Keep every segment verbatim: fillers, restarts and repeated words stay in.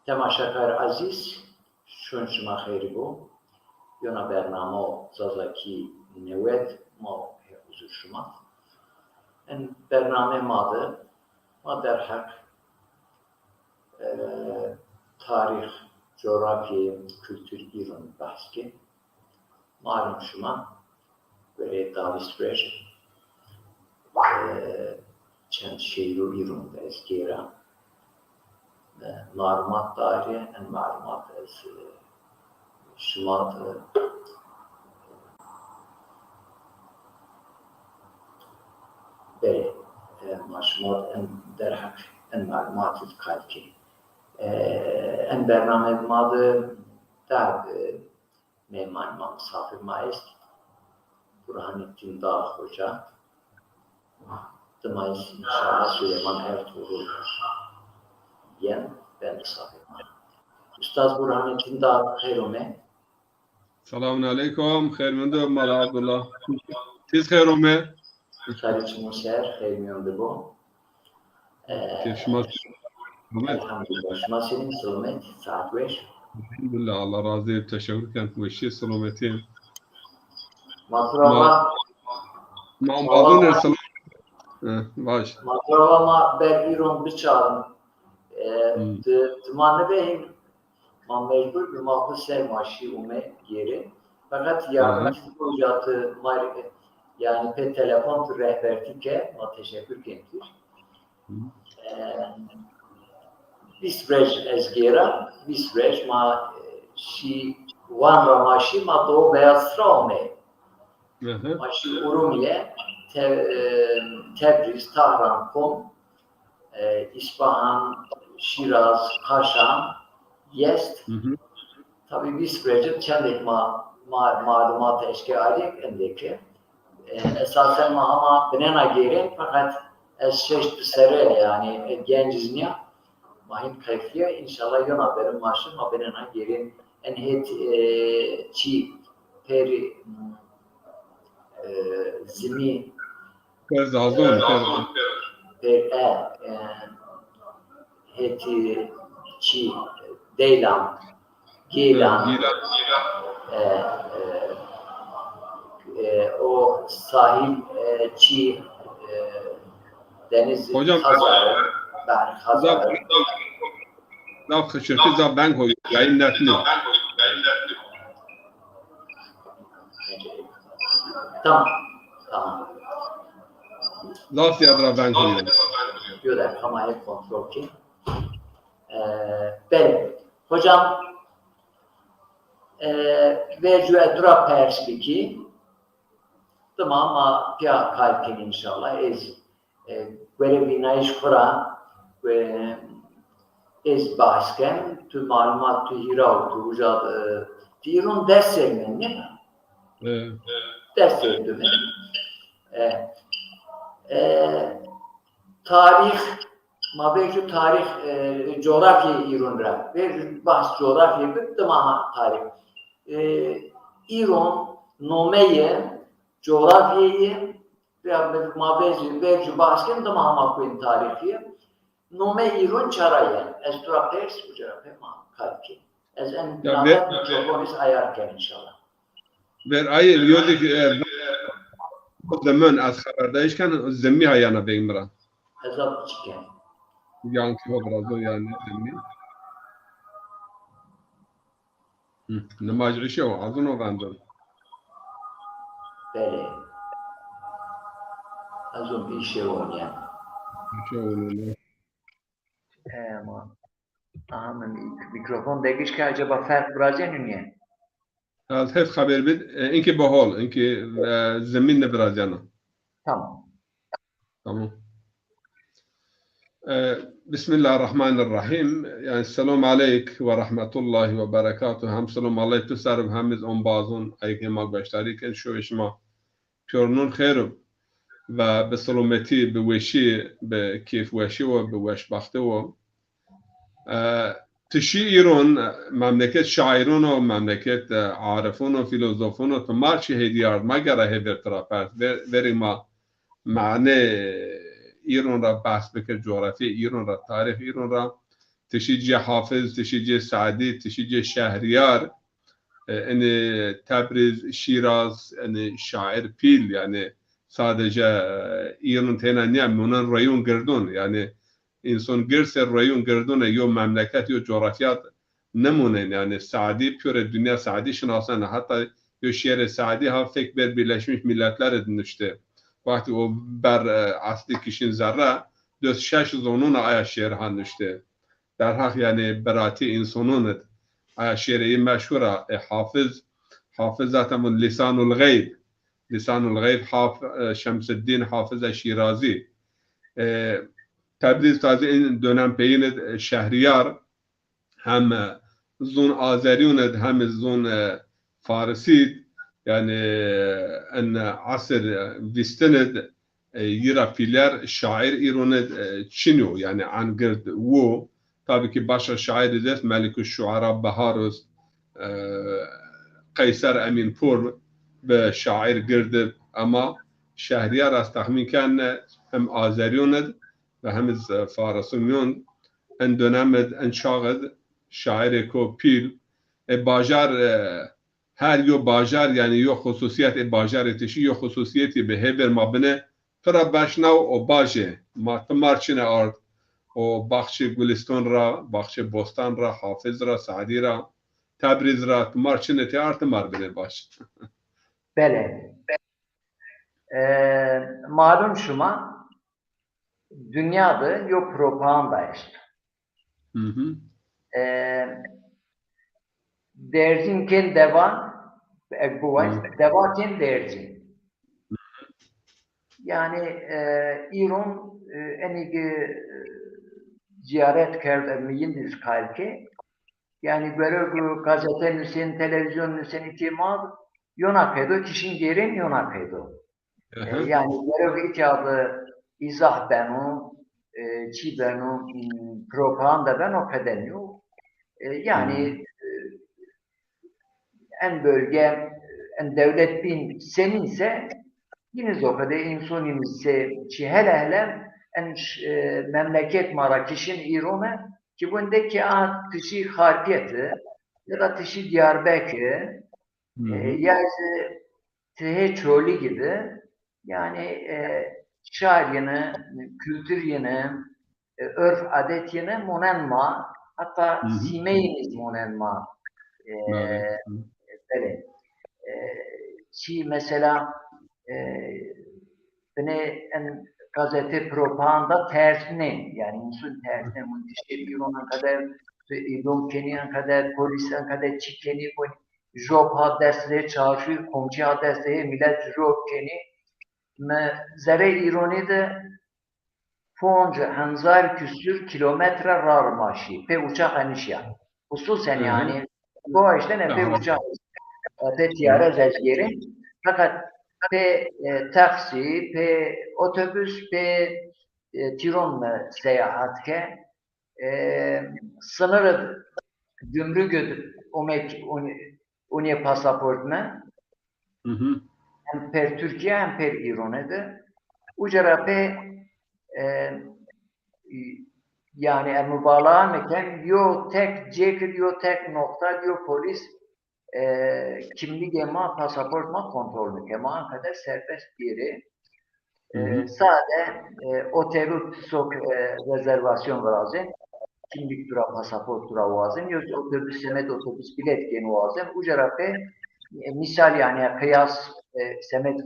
Temaşakar ezîz, şûn şima xeyrî bo. Yona bernamo Zazakî newed ma huzur şima. En bername ma de ma derheq, e, tarîx, coğrafyayê, kultur îron behs kên. Malum şima, verê davîst ver, e, çend şêro îron de ez gêra, e, malumat darî, en malumat ez, e, şima de, belê, e, ma şima de en derheq en malumat ez qal kên. E, en bername ma de da, e, Meyman ma, misafir ma est Burhanettin Dağ Hoca. Dima ez înşallah Süleyman Ertuğrul yen ben misafir ma. Ustaz Burhanettin Dağ, xeyr ome. Selamun aleykum, xeyr mendo Mala Abdullah. Siz xeyr ome. Xerî çimû ser, xeyr mîyon de bo. Keyf şima. Elhamdulillah. Şima senîn, selamet, saet weş. Elhamdulillah, Allah razı olsun. Teşekkür ederim. Weşî, selametî. Ma tu ra va, ma, ma, ma, selam. He, baş. Ma tu ra va ma ber îron biçarin. E, hmm. Ti, ti ma nivehîn, ma mecbur bi, ma xwu ser ma şî ume gêrê. Feqet yardimcî, hı hı, hoca ti ma rê, yanî pê telefon tu rehbertî ke, ma teşekkür kên tu. Hı. E, vîst rej ez gêra, vîst rej ma, e, şî, Wan ra ma şî, ma do Beyazıt'ra ume. Hı hı. Ma şî Urumye, Te-, e, Tebriz, Tahran, Kom, e, İsfahan, Şiraz, Kaşan, Yezd. Hı hı. Tabî vîst Recib çendêk ma, ma, malumat eşke arêk endêke. E, esasen ma hema binena gêrên, feqet ez şeşt bi serre, yanî, e, genc iz nîya. Ma hîn qeflîya, înşallah yona berin ma şin, ma binena gêrên en hêt, e, çî perî, e, zimî, per zazon, per, per, e, e, hetî çî, deylan, gîlan, gîlan, e, e, e, o sahil, e, çî, e, deniz, hocam, Hazar, behr Hazar. Zaf, zaf xişirtî, zaf veng hoy, yayın net nîyo. Tamam, tamam. Zaf ziyade ra veng hoy. Yo de kamayê kontrol kî. E, belê. Hocam, e, vercu ez tu ra pers bikî. Dima ma pîya qal kenî înşallah. Ez, e, gore vînayîş xwu ra, e, ez bahs ken, tu malumat, tu hîra û tu uca, e, tu îron dest ser mendî, nê? E. Dest ser tu mendî. E, e, tarîx, ma vercu tarîx, e, coğrafyayê îron ra. Vercu bahs coğrafyayê bik, dima ha tarîx. E, îron nomeyê coğrafyayê, ya ma vercu, vercu bahs ken, dima hema kuên tarîxî. Nomeyê îron çara yen. Ez tu ra pers, uca ra pê ma qal kên. Ez en navet mikrofon iz ayar ken înşallah. Ver ayê, yo de ki, e, zemin ez xeberdayîş ken, zimî ha yena veng mi ra. Ez a çi ken? Yankî ho biraz o yanî zimî. Hı, nimaj îşe o, azun o vendo. Belê. Azun îşe o nîya. Îşe o nîya. Tamam. Aha, mi mîk-, mîkrofon degiş ke acaba ferq viracenî nîye? Ez hêt xeber bid, e, inkî bi hol, inkî, e, zimîn niviracena. Tamam. Tamam. E, Bismillahirrahmanirrahim. Yanî selam aleyk ve rahmetullahi ve berekatuh. Hem selam aleyk tu ser ib, hem iz ombazon, ayk hema gueştarî ken, şoyê şima pîyornon xêr ib ve bi selametî, bi weşî, bi kêfweşî wo, bi weşbextî wo. E, ti şî îron, memleket şaîron o, memleket, e, arifon o, fîlozofon o, ti ma çi hêdî ard, ma gera hêvêr ti ra pers. Ver-, verî ma manê îron ra behs bikir, coğrafyê îron ra, tarîx îron ra. Tişî cê Hafiz, tişî cê Sadî, tişî cê Şehriyar. E, enê Tebriz, Şîraz, enê şair pîl, yanî sadece, e, îrin têna nîya, monen reyûn girdûn. Yanî însan girsê reyûn girdûn e, yo memleket, yo coğrafyat nimûnen. Yanî Sadî, pîyorê dinya Sadî şinasene. Heta yo şiîrê Sadî ha fek ber Birleşmiş Milletler id nuştê. Wextî o ber, e, eslî kişîn zerre, dös şeş zonûn aya şiîr ha nuştê. Derheq, yanî, biratî însonûn id. Aya şiîrê yî meşhur a, e, Hafiz, Hafiz zaten bu Lisanul Geyb. Lisanul Geyb, Haf-, e, Şemseddîn Hafiz e Şîrazî. E, Tebriz tazî in dönem peyin id, e, Şehriyar, hem, e, zûn Azerîyûn id, hem zûn, e, Farisî id, yanî, e, in, e, esir, e, vîstin id, e, yî ra pîler şair îrûn id, e, çin o, yanî en gird wo. Tabî ki başqa şair id est, Melikuşşuera Behar est, e, Qeyser Emînpur bi şair gird ib, ema Şehriyar ez texmîn ken hem Azerîyûn id ve hem iz, e, Farisûn id, en dönem id, en çax id şairêko pîl, e, bajar, e, her yo bajar, yanî yo xususîyet ê bajarê tişî, yo xususîyetî bi hêvêr ma binê, pira beşnaw o bajê ma timar çine ard, o baxçê Gulistan ra, baxçê Bostan ra, Hafiz ra, Sadî ra, Tebriz ra, timar çine tê ard, timar binê baj. Belê. E, malum şima, dinya de yo propaganda esto. Hı hı. E, Derzîn kên dewa, eg biwayî, hı, dewa kên derzîn. Yanî, e, îron, e, enî ki, e, zîyaret kerd, e, mi yîn dî qal ke. Yanî, gero ki gazete nusên, televîzyon nusên, îtê ma yona qeydo, kişîn gêrên yona qeydo. Hı hı. E, yanî, gero ki îtya de îzah beno, e, çî beno, m, propaganda beno, qede nîyo. E, yanî, hı, e, en bölge, en dewlet bîn senîn se, yine zokede însonîn se çi hele hele en ş-, e, memleket ma ra kişin îrone ki bunde ki a tişî Xarpêt i, ya da tişî Diyarbekir i, e, hı hı, ya zî tihê Çolîg i de, yanî, e, şar yine, kultur yine, e, örf adet yine monen ma, heta, hı hı, sîmeyî nî monen ma. E, belê. Hı. Belê. E, çî mesela, e, binê en gazete propaganda tersnê, yanî însun tersnê, mintişê bîron enqede îdom kenî, enqede polîs enqede çî kenî, jop ha dest rê, çarşû, komçî ha dest rê, milet jop kenî. Mi zerê îronî de ponc hezar küsur kilometre rar ma şî. Pê uçax enî şîya. Hususen, hı hı, yanî, bu işte ne pê, hı hı, uçax, e, pê tiyare, hı hı, ez gêrî. Fakat pê, e, taksî, pê otobus, pê, e, tîron mi seyahat ke. E, sınır id, gümrük id omê, onî, onî pasaport mi. Hı hı. Hem per Türkiye hem per Îrone de. Uca ra pê, e, yanî ez mubalaxa mi ken, yo tek cêk id, yo tek noqta id, yo polîs, e, kimligê ma, pasaport ma kontrol nike. Ma anqede serbest bêrê. Hı hı. E, sade, e, otelû sok, e, rezervasyon virazên. Kimlik tu ra, pasaport tu ra wazên. Yo otobus, semed otobus bilet gên wazên. Uca ra pê, e, misal yanî qiyas, e, semed,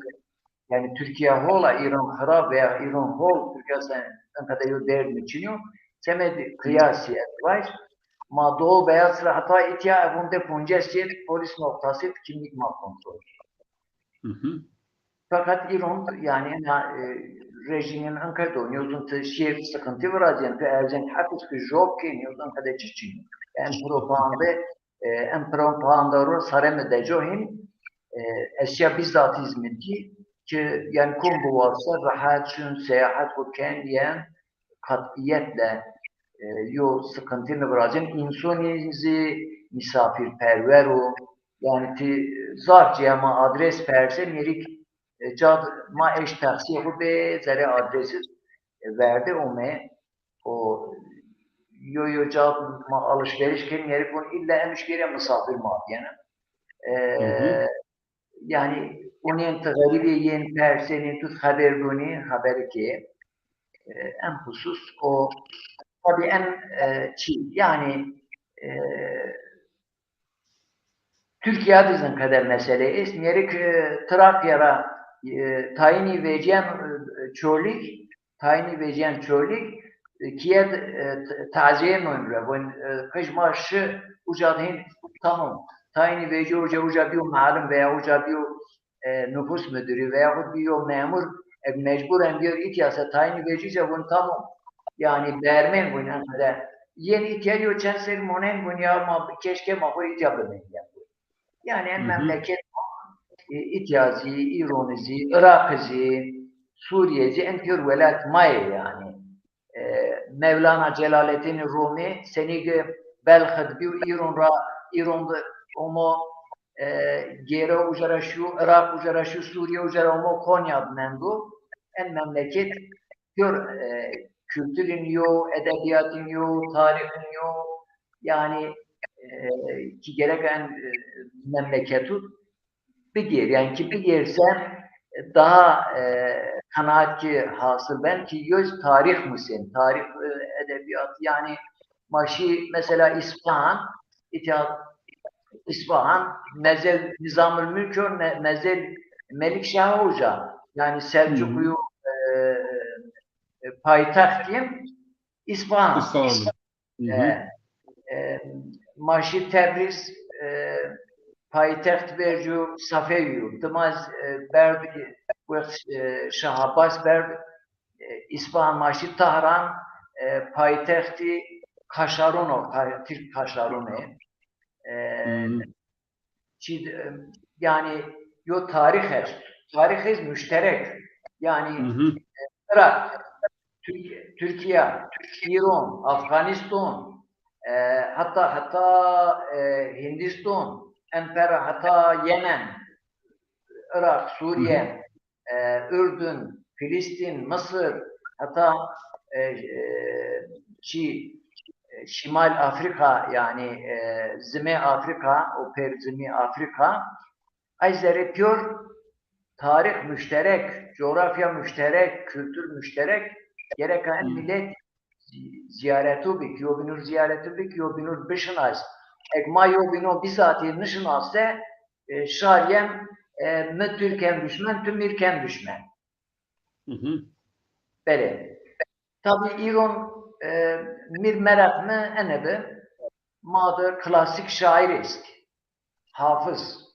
yanî Türkiye hol a, Îran xirab veya Îran hol, Türkiye se-, enqede yo derd mi çin yo. Semed qiyasî ez vay. Ma Doğu Beyazıt ra heta îtya evunde poncas cêr polîs noqtasî kimlik ma kontrol. Hı hı. Fakat îron, yanî, ena, e, rejîmîn enqede o, nîyozun ti şêr sıkıntı virazên, ti erzên hepis ki jop kên, nîyozun enqede çi çin. En propaganda, e, en propaganda ro sare mi deco hîn, e, ez şiya bizzat îz mi dî ki, yanî, kom biwazse rehet şun, seyahat xo ken, yen qat'iyetle, e, yo sıkıntı nîvirazên. Însonî zî misafirperwer o. Yanî ti zaf cîya ma adres perse, mêrik, e, cad ma eşt taksîyê xo bê, zerê adresi, e, verde ome. O yo yo ca ma alışveriş kenî, gerek vûn îlla em şî gere misafir ma bîyene. E, yanî onên ti xerîbê yên persênî tu xeber donî, xeberî kê. E, en xusus o, tabî en, e, çî, yanî, e, Tirkîya de zî qede mesele est. Mêrik, e, Trakya ra, e, tayînî vecîyen, e, Çolîg, tayînî vecîyen Çolîg, e, kîye, e, t-, tazîye nûn ra. Vûn, e, qij ma şi uca de hîn tamam. Tayînî vecî uca, uca bîyo malim veya uca bîyo, e, nufus müdürü veyahut bîyo memur, e, mecburen bîyo îtya se tayînî vecî se vûn tamam. Yanî bermên vûn en qede. Yên îtya yo çend ser monen vûn ya ma keşke ma xo îtya bimendîyen. Yanî en memleket, e, îtya zî, Îronî zî, Iraqî zî, Sûrîye zî, en pîyor welat ma yê yanî. E, Mevlana Celaleddînî Rumî senî ki Belxî de bîyo, Îron ra, Îron de omo, e, gêro uca ra şîyo, Iraq uca ra şîyo, Sûrîye uca ra omo Konya de mendo. En memleket pîyor, e, kulturîn yo, edebîyatîn yo, tarîxîn yo, yanî, e, ki gerek en, e, memleketu bigêr, yanî ki bigêr se daha, e, qenaat ki hasil ben ki yo tarîx musên, tarîx, e, edebîyat, yanî ma şî mesela Îsfahan, îtya Îsfahan mezel Nizamul Mülk yo, me-, mezel Melik Şah uca, yanî Selçuklu, e, e, paytext yên Îsfahan. Îsfahan. E, e, ma şî Tebrîz, e, paytext vercu Safewi yo. Dima, e, berd, wext, e, Şah Abbas berd, e, Îsfahan, ma şî Tahran, e, paytextî Kaşarûn o, Ka-, Tirk Kaşarûn ê. E, çî, e, yanî yo tarîx est. Tarîx est muşterek. Yanî, e, Iraq, Türk-, Türkiye, Îron, Afganiston, e, heta, heta, e, Hindiston, en pera heta Yemen, Iraq, Sûrîye, e, Ürdün, Filistin, Mısır, heta, e, e, çî, e, Şimal Afrika, yanî, e, Zimê Afrika, o pêr Zimê Afrika, ay zerrê pîyor tarîx muşterek, coğrafya muşterek, kultur muşterek, gereka en milet zî-, zîyaretu bik, yo bînûr zîyaretu bik, yo bînûr bişinas. Eg ma yo bîno bîzatî nişinase, e, şarîyen, e, mi tu rê ken duşmen, tu mi rê ken duşmen. Belê. Tabî Îron, e, mi rê meraq mi ene bi. Ma de klasîk şaîr est. Hafiz.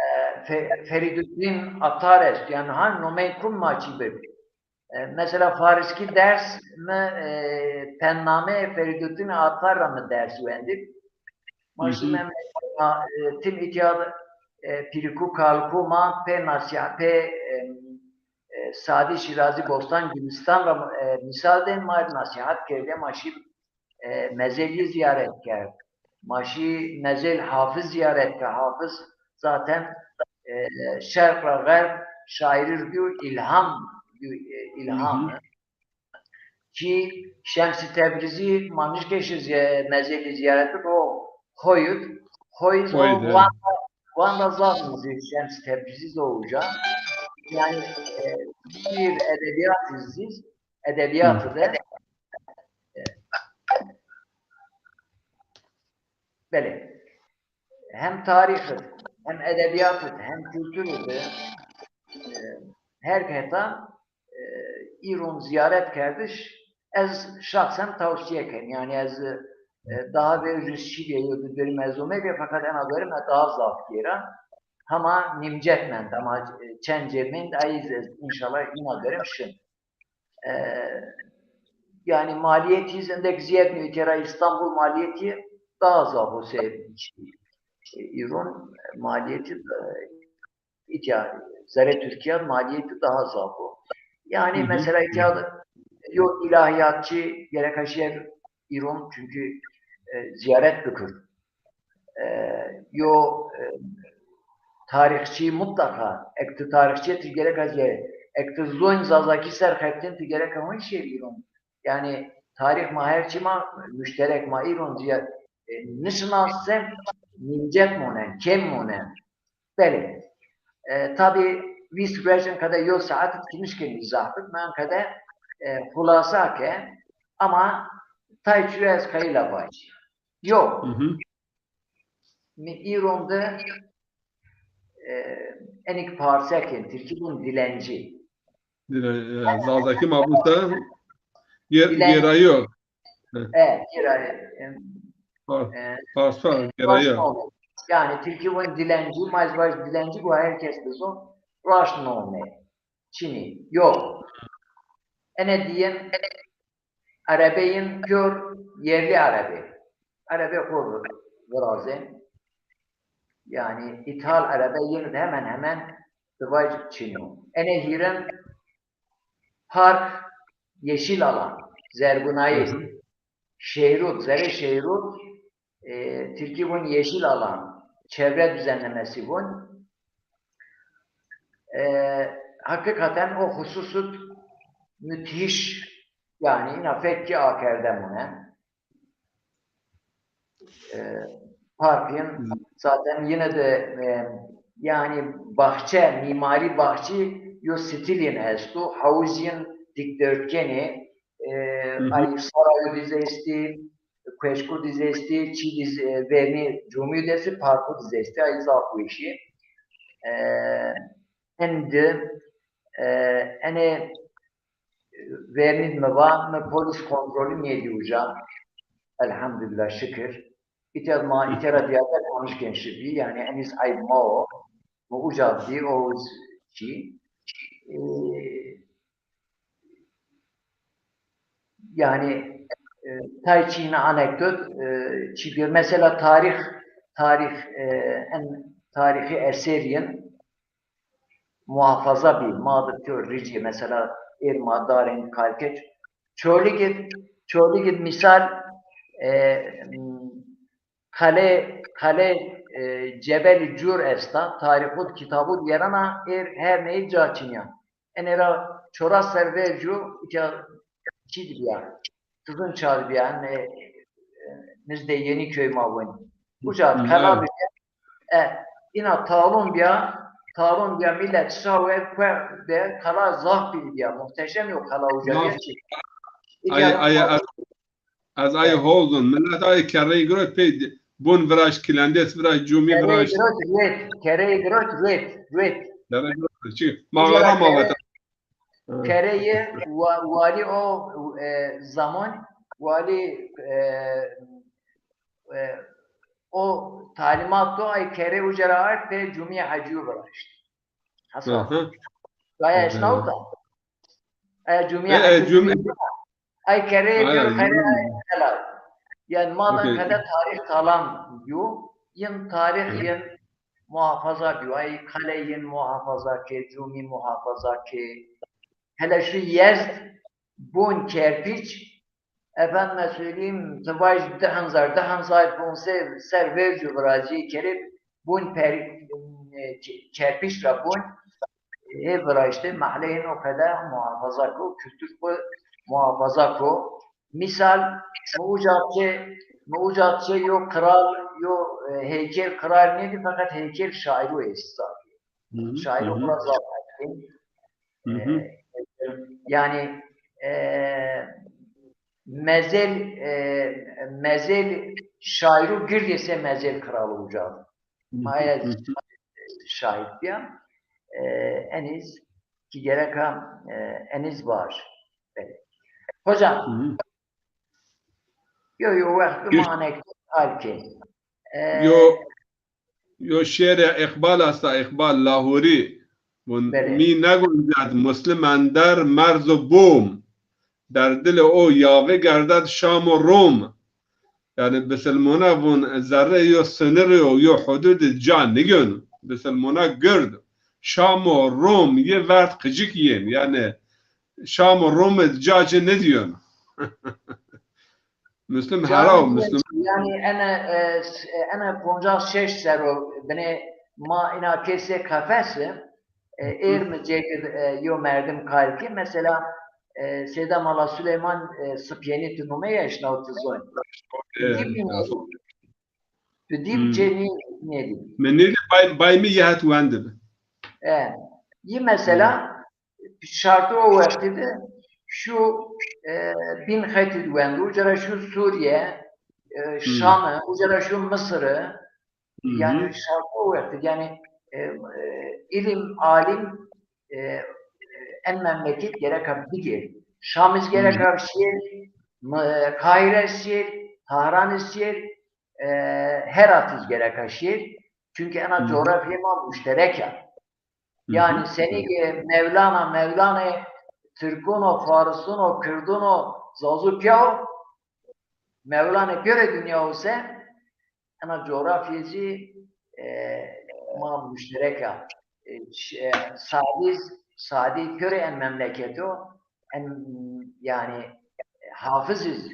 E, Fe-, Ferîduddîn Atar est. Yanî ha nomey kum ma çî bib. E, mesela Fariskî ders mi, e, Pennameyê Ferîduddîn Atar ra mi ders wendib. Ma şî memleketa, e, tim îtya de, e, pîrikû kalikû ma pê nasîha-, pê, e, e, Sadî Şîrazî Bostan Gulîstan ra, e, mîsal dên, ma rê nasîhat kerde, ma şî, e, mezelî zîyaret kerd. Ma şî mezel Hafiz zîyaret kerd. Hafiz zaten, e, şerq ra xerb şaîrî rê bîyo, îlham bîyo, e, îlham. Kî Şemsî Tebrîzî ma nişkê şî zî-, mezelî zîyaret id, o Xoy id. Xoy zî o Wan ra, Wan ra zaf nizî Şemsî Tebrîzî zî o uca. Yanî, e, şîîr, edebîyat zî, edebîyat de. E, belê. Hem tarîx id, hem edebîyat id, hem kultur id, e, her heta, e, Îron zîyaret kerdiş, ez şexsen tewsîye ken. Yanî ez, e, daha vercu şîbîye yo di derî ez omebîye, feqet ena derî mi daha zaf gêra. Hema nîmcek mend, hema, e, çend cê mend, ay zî ez înşallah îna derî şin. E, yanî malîyetî zî endek zîyed nîyo, îtya ra Îstanbul malîyetî daha zaf o se, e, Îron malîyetî, e, îtya zerê Tirkîya malîyetî daha zaf o. Yanî mesela îtya yo îlahîyatçî gereka şîye Îron, çunkî, e, zîyaret bikir. E, yo, e, tarîxçî mutlaqa, eg ti tarîxçî ti gereka zî, eg ti zonî zazakî ser xebitên ti gereka hon şêr Îron. Yanî, tarîx ma her çî ma muşterek ma îron zî, e, nişinasî, nîmcek monen, kêm monen. Belê. E, tabî vîst ruejin qede yo saet kî nişkên îzah bik, men qede, e, xulasa ke, ama tay çîyo ez qeyîla vajî. Yo. Hı hı. Mi îron de, e, enik parsekên, tirkî vûn dilenci. Dile-, e, Zazakî ma vûn se, gê-, Dilenci. Gêrayo. E, gêrayo. Em, Par-, e, Parsa, gêrayo. Raşt nome. Yani tirkî vûn dilenci, ma ez vaj dilenci, bu herkes bizon. Raşt nome. Çinî. Yok. Ene diyen Erebeyên pîyor yerlî erebe. Erebe xo virazên. Yani îthal erebe yên de hemen hemen di vajî çin o. Enê hîrin park, yeşil alan, zergunayî, Hı hı. şehrut, zerê şehrut, e, tirkî vûn yeşil alan, çevre düzenlemesi vûn. E, hakikaten o hususut müthiş, yani îna fek kî akerde mone. E, parkîn zaten yine de, e, yani bahçe, mimari bahçî yo stilîn esto, havuzîn dikdörtgenî, e, Hı hı. ay sarayû diz estî, kueşkû diz estî, çî diz, e, vernî cumî diz estî, parkû diz estî, ay zaf weşî. E, en di, e, enê, e, vernî mi va, mi polis kontrolî nêdî uca. Elhamdulillah, şikir. Îtya ma, îtya ra diyade konuşken şibî, yani enîz ayb ma o. Mi uca dî, o çî. E, Yani, e, tay çî îna anekdot, e, çî bir mesela tarîx, tarîx, e, en tarîxî eserîn muhafaza bî. Ma de pîyor ricî mesela êr ma darên kalkeç. Çolîgid, Çolîgid misal, e, Qele, qele, e, Cebelî Cur esta, tarîxûd, kitabûd yerena êr her neyî ca çinîya. Enê ra çoras ser vercû, îtya çî di bîya. Tizin ça di bîya, enê, e, nizdê Yeniköy ma vûn. Uca qela bîya. E, îna talûn bîya, talûn bîya, milet şawe kue de qela zaf pîl bîya. Muhteşem yo qela uca gerçek. Ay, ay, ay, Ez ayê hozun. Milet ayê kerreyî girot pey di-, bun viraşt, kilendês viraşt, cumî viraşt. Kerreyî girot ruet, kerreyî girot ruet, ruet. Kerreyî girot, çi? Mağara mağara. Kerreyî wa-, walî o, e, zaman, walî, e, e, o talimat do ay kerreyî uca ra ard pê cumî hecîyû viraşt. Hesa. Gaya eşnawta. E, cumî hecîyû. Ay kerreyê bîyo, kerreyê helal. Yani ma dan kede tarîx talan yo, yin tarîx yin muhafaza bîyo. Ay qele yin muhafaza ke, cumî muhafaza ke. Hele şu yezd bun kerpiç, efendime söyleyeyim, ti vaj di hezar, di hezar ponse ser vercu viracî kerê bun per-, e, ke-, kerpiç ra bun. Hê viraşte, mehleyên o qede muhafaza ko, kultur xwu muhafaza ko. Misal, mi uca çê, mi uca çê yo qral, yo, e, heykel qral nêdî, feqet heykel şaîrû est zaf. Şaîrû xwu ra zaf est. E, yani, e, mezel, e, mezel şaîrû girdê se mezel qral uca. Ma ez şahit bîya. E, enîz ki gereka, e, enîz vaj. Belê. Hocam, yo, yo, wext ma anekdot hal kên. E, yo, yo şêrê Îqbal esta, Îqbal Lahorî. Vun, belê. Mi negunced Muslim ender merz û bûm. Der dilê o yağî gerded Şam û Rom. Yani bisilmona vun zerre yo sinirî û yo hududî ca nigên. Bisilmona gird Şam û Rom yê verd qicik yên. Yani Şam û Rom ca ci nidîyên. Muslim hera o, Muslim. Yani ene, e, ene poncas şeş serr o binê ma îna kesê qefes i, e, êr mi cêkid, e, yo merdim qal ki, mesela, e, Seyda Mala Suleyman, e, Sipyenî tu nume eşnaw, tu zon. E, Dî bî nêdî. Tu dî bî, cê nî-, nêdî. Mi nêdî, bay, bay mi yê het wendi bi. E, yî mesela şartê o wextî de şu, e, bîn xetî di wendo, uca ra şu Sûrîye, e, Şami, uca ra şu Misiri, yanî şartê o wextî, yanî, e, e, îlim, alim, e, e, en memleket gereka bigêr. Şam iz gereka şêr, m-, e, Kahîre şêr, Tahran şêr, e, Herat iz gereka şêr. Çunkî ena coğrafyê ma muşterek a. Yanî senî ke Mevlana, Mevlanê Tirkûn o, Farisûn o, Kirdûn o, Zazû pîya wo, Mevlanê pêro dinya wo se, ena coğrafyê zî, e, ma muşterek a. E, ş-, e, Sadî, Sadî pêro en memleket o, en, yanî, e, Hafiz iz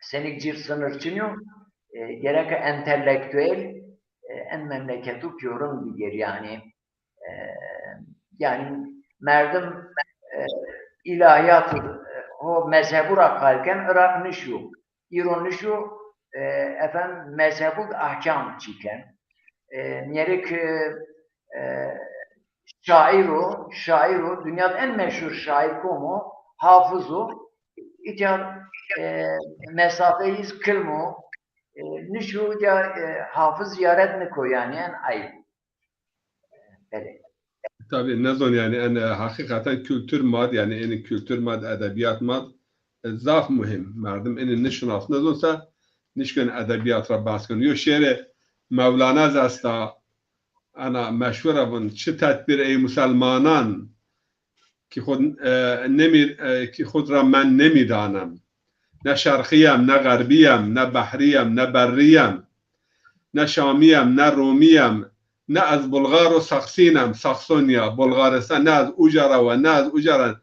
senîk cir sinir çin yo, e, gereka entelektuel, e, en memleketu pîyorin bigêr yanî. E, yanî merdim, e, îlahîyat, e, ho mezhebu ra qal ken, Iraq nişo, Îro nişo, e, efendim, mezhebu ahkam çî ken. E, mîyerik, e, e, şaîr o, şaîr o, dinya de en meşhur şaîr kom o, Hafiz o. Îtya, e, mesafeyiz kilm o, e, nişo îtya, e, Hafiz zîyaret niko yanî, en ayb. Belê. Tabî, nezon yanî, en, e, heqîqeten kultur ma d, yanî, enî kultur ma d, edebîyat ma d, e, zaf muhîm. Merdim enî nişinas, nezon se nişkin edebîyat ra behs kin. Yo şêrê Mewlana z esta, ena meşhur a, vun: çi tedbîr ey muselmanan, ki xud, e, nemî-, e, ki xud ra men nemîdanem. Ne şerqî yem, ne xerbî yem, ne behrî yem, ne berrî yem. Ne şamî yem, ne romî yem, ne ez bulgar û saksîn em, Saksonya, Bulgaristan, ne ez uca ra we, ne ez uca ra,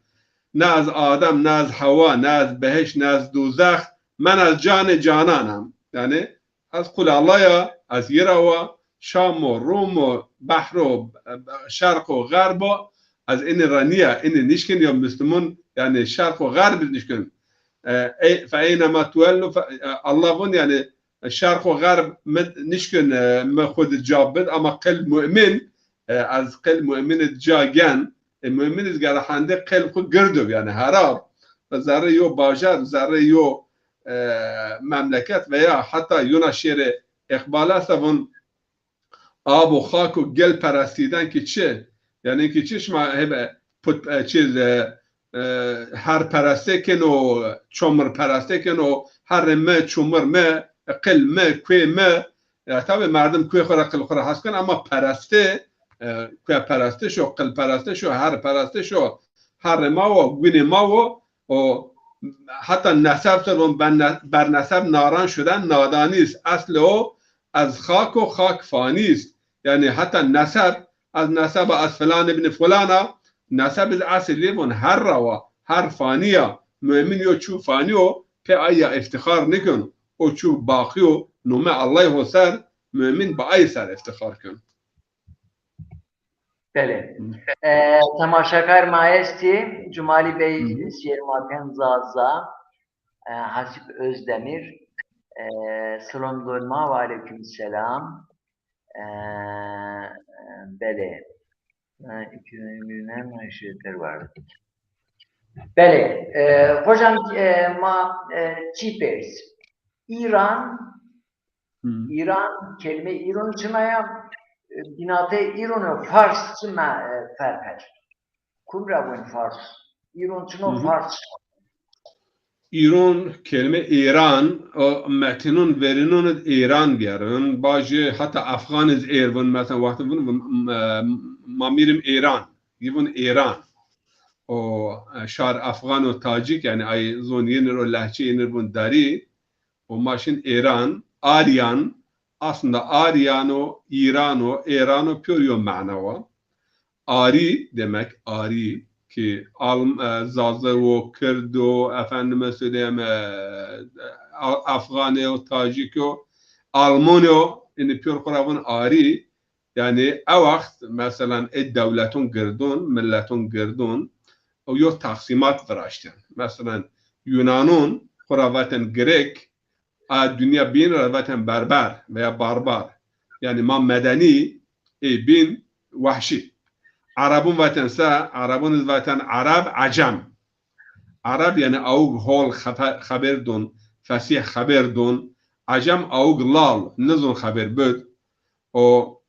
ne ez Adem, ne ez Hewa, ne ez bihişt, ne ez dûzex, men ez canê canan em. Yanî, ez qulê Allah ya, ez yi ra wa, Şam o, Rum o, behr o, şerq o, xerb o, ez inî ra nîya, inî nişkin ya muslimun, yanî şerq o xerb nişkin. E, ey-, fe eynema tuwellu, fe, e, Allah vun, yanî şerq o xerb mi nişkin, e, mi xwu di ca bid, ama qil mu'min, e, ez qil mu'min di ca gen, e, mu'min iz gere hende qil xwu girdo, yanî herab. Zerrê yo bajar, zerrê yo, e, memleket veya heta yona şêrê Îqbal esta vun, ab û xak û gel perestîden ki çi? Yanî ki çi şima hebe put, e, çi, e, e, her perestê keno, çomur perestê keno, herrê mi, çomur mi, qil mi, kuê mi. Ya tabî merdim kuê xwu ra, qil xwu ra hes ken, ama perestê, e, kuê perestiş o, qil perestiş o, her perestiş o, herrê ma wo, gunê ma wo, o heta neseb ser von berne-, berneseb naran şuden, nadanî est. Eslê o ez xak o, xak fanî est. Yanî heta neseb, ez neseb a, ez filan ibnî filan a, neseb iz esilî von her ra wa, her fanî ya. Mu'min yo çu fanî o, pê ay ya îftîxar nîkeno. O çu baqî yo, nome Allahî ho ser, mu'min bi ay ser îftîxar keno. Belê. E, temaşakar ma estî, Cumalî Bey, Sîyermaten Zaza, e, Hasip Özdemir, e, silom don ma, ve aleyküm selam. E, belê. E, iki yüz yirmi birden aşağı var. Belê. E, hocam, e, ma, e, çi pers? İran, Îran, kelîme Îron çina ya, e, bînatê Îron û Fars çi me, e, ferq est? Kum ra vun Fars? Îron çino, Fars çino. Îron, kelîme Îran, o metinun, verînun id Îran bîyerin. Bajî heta Afgan iz êr vun, mesela wextî vun, vun, e, ma mîrim Îran. Yi vun Îran. O, e, şar Afgan û Tacîk, yanî ay zon yenir o lehçe yenir vun Darî. O ma şin Êran, Aryan, aslında Aryan o, Îran o, Êran o, pîyor yo mana wa. Arî demek, Arî, ki Alm-, e, Zazı o, Kırd o, efendime söyleyeyim, e, A-, Afgan o, Tacik o, Alman o, yani pîyor xo ra vun Arî. Yani e wext, meselan, ê dewletun girdun, milleton girdun, û yo teqsîmat viraştên. Mesela Yunanon xwu ra vatên Grek, a dinya bîn ra vatên Berber veya Barbar. Yanî ma medenî, ê bîn wehşî. Erebon vatên se, Erebon iz vatên Ereb, Ecem. Ereb yanî awg hol xefe-, xeber don, fesîh xeber don. Ecem awg lal, nizon xeber bid. O